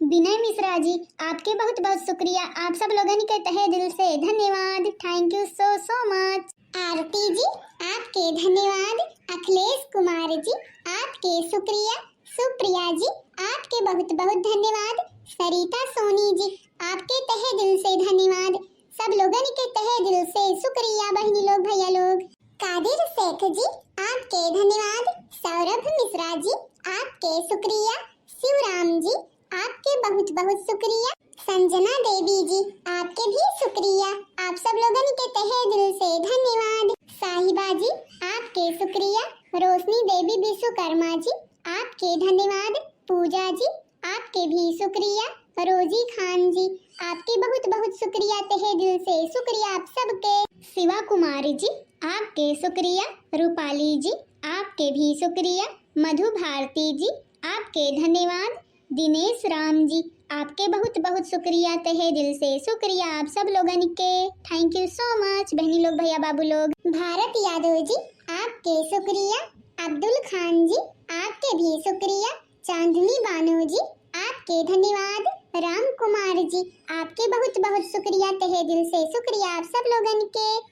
विनय मिश्रा जी, आपके बहुत बहुत शुक्रिया। आप सब लोगन के तहे दिल से धन्यवाद। Thank you so so much। आरती जी, आपके धन्यवाद। अखिलेश कुमार जी, आपके शुक्रिया। सुप्रिया जी, आपके बहुत बहुत धन्यवाद। सरिता सोनी जी, आपके तहे दिल से धन्यवाद। सब लोगन के तहे दिल से शुक्रिया बहिनी लोग, भैया लोग। कादिर शेख जी, आपके धन्यवाद। सौरभ मिश्रा जी, आपके शुक्रिया। शिवराम जी, आपके बहुत बहुत शुक्रिया। संजना देवी जी, आपके भी शुक्रिया। आप सब लोगन के तहे दिल से धन्यवाद। साहिबा जी, आपके शुक्रिया। रोशनी देवी विश्वकर्मा जी, आपके धन्यवाद। पूजा जी, आपके भी शुक्रिया। रोजी खान जी, आपके बहुत बहुत शुक्रिया, तहे दिल से शुक्रिया आप सबके। शिवा कुमारी जी, आपके शुक्रिया। रूपाली जी, आपके भी शुक्रिया। मधु भारती जी, आपके धन्यवाद। दिनेश राम जी, आपके बहुत बहुत शुक्रिया, तहे दिल से शुक्रिया आप सब लोगन के। Thank you so much बहनी लोग, भैया बाबू लोग। भारत यादव जी, आपके शुक्रिया। अब्दुल खान जी, आपके भी शुक्रिया। चांदनी बानो जी, आपके धन्यवाद। राम कुमार जी, आपके बहुत बहुत शुक्रिया, तहे दिल से शुक्रिया आप सब लोगन के।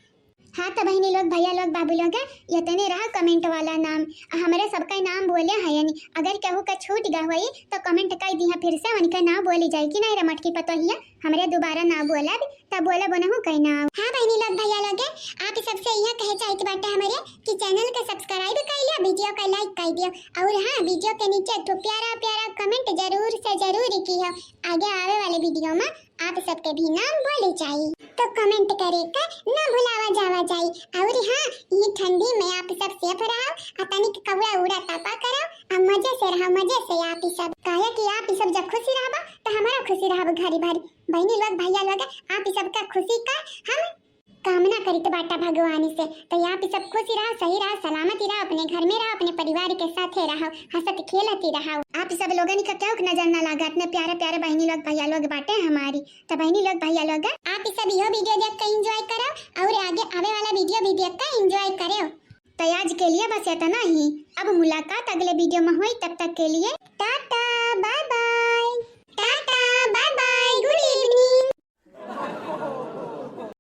हाँ तो बहनी लोग, भैया लोग, बाबू लोग, इतने रहा comment वाला नाम। हमरे सबका नाम बोले हयनी, अगर केहू का छूट गा होई तो comment कर दिहा, फिर से उनका नाम बोली जाए कि नहीं रे मटकी पतोहिया, हमरे दोबारा ना बोलब, तब बोलब उनहू कई नाम। हाँ बहनी लोग, भैया लोग, आप सबसे यह कहे चाहित बाटे हमरे कि channel के subscribe कर लिया, video का like कर दियो, और हाँ, video के नीचे एक ठो प्यारा प्यारा comment जरूर से जरूर किहो। आगे आवे वाले video में आप सबके भी नाम बोले जाई। तो comment करे का ना भुलावा जावा जाई। और हाँ, ये ठंडी में आप सब safe रहो, आ तनिक कौड़ा उड़ा तापा करो, आ मजे से रहो, मजे से आप सब। काहे कि आप सब जब खुशी रहबा तो हमारा खुशी रहब घरी भरी। बहनी लोग, भैया लोग, आप सबका खुशी का हम कामना करित बाटा भगवान से। तो आप सब खुशी रहो, सही रहो, सलामत रहो, अपने घर में रहो, अपने परिवार के साथे रहो, हंसत खेलत रहो। आप सब लोगन का केहू के नजर ना लागा, इतने प्यारे प्यारे बहनी लोग, भैया लोग बाटे हमारी। तो बहनी लोग, भैया लोग, आप सब यो video देख के enjoy करो और आगे आवे वाला video भी देख के enjoy करो। तो आज के लिए बस इतना ही। अब मुलाकात अगले video में होई, तब तक के लिए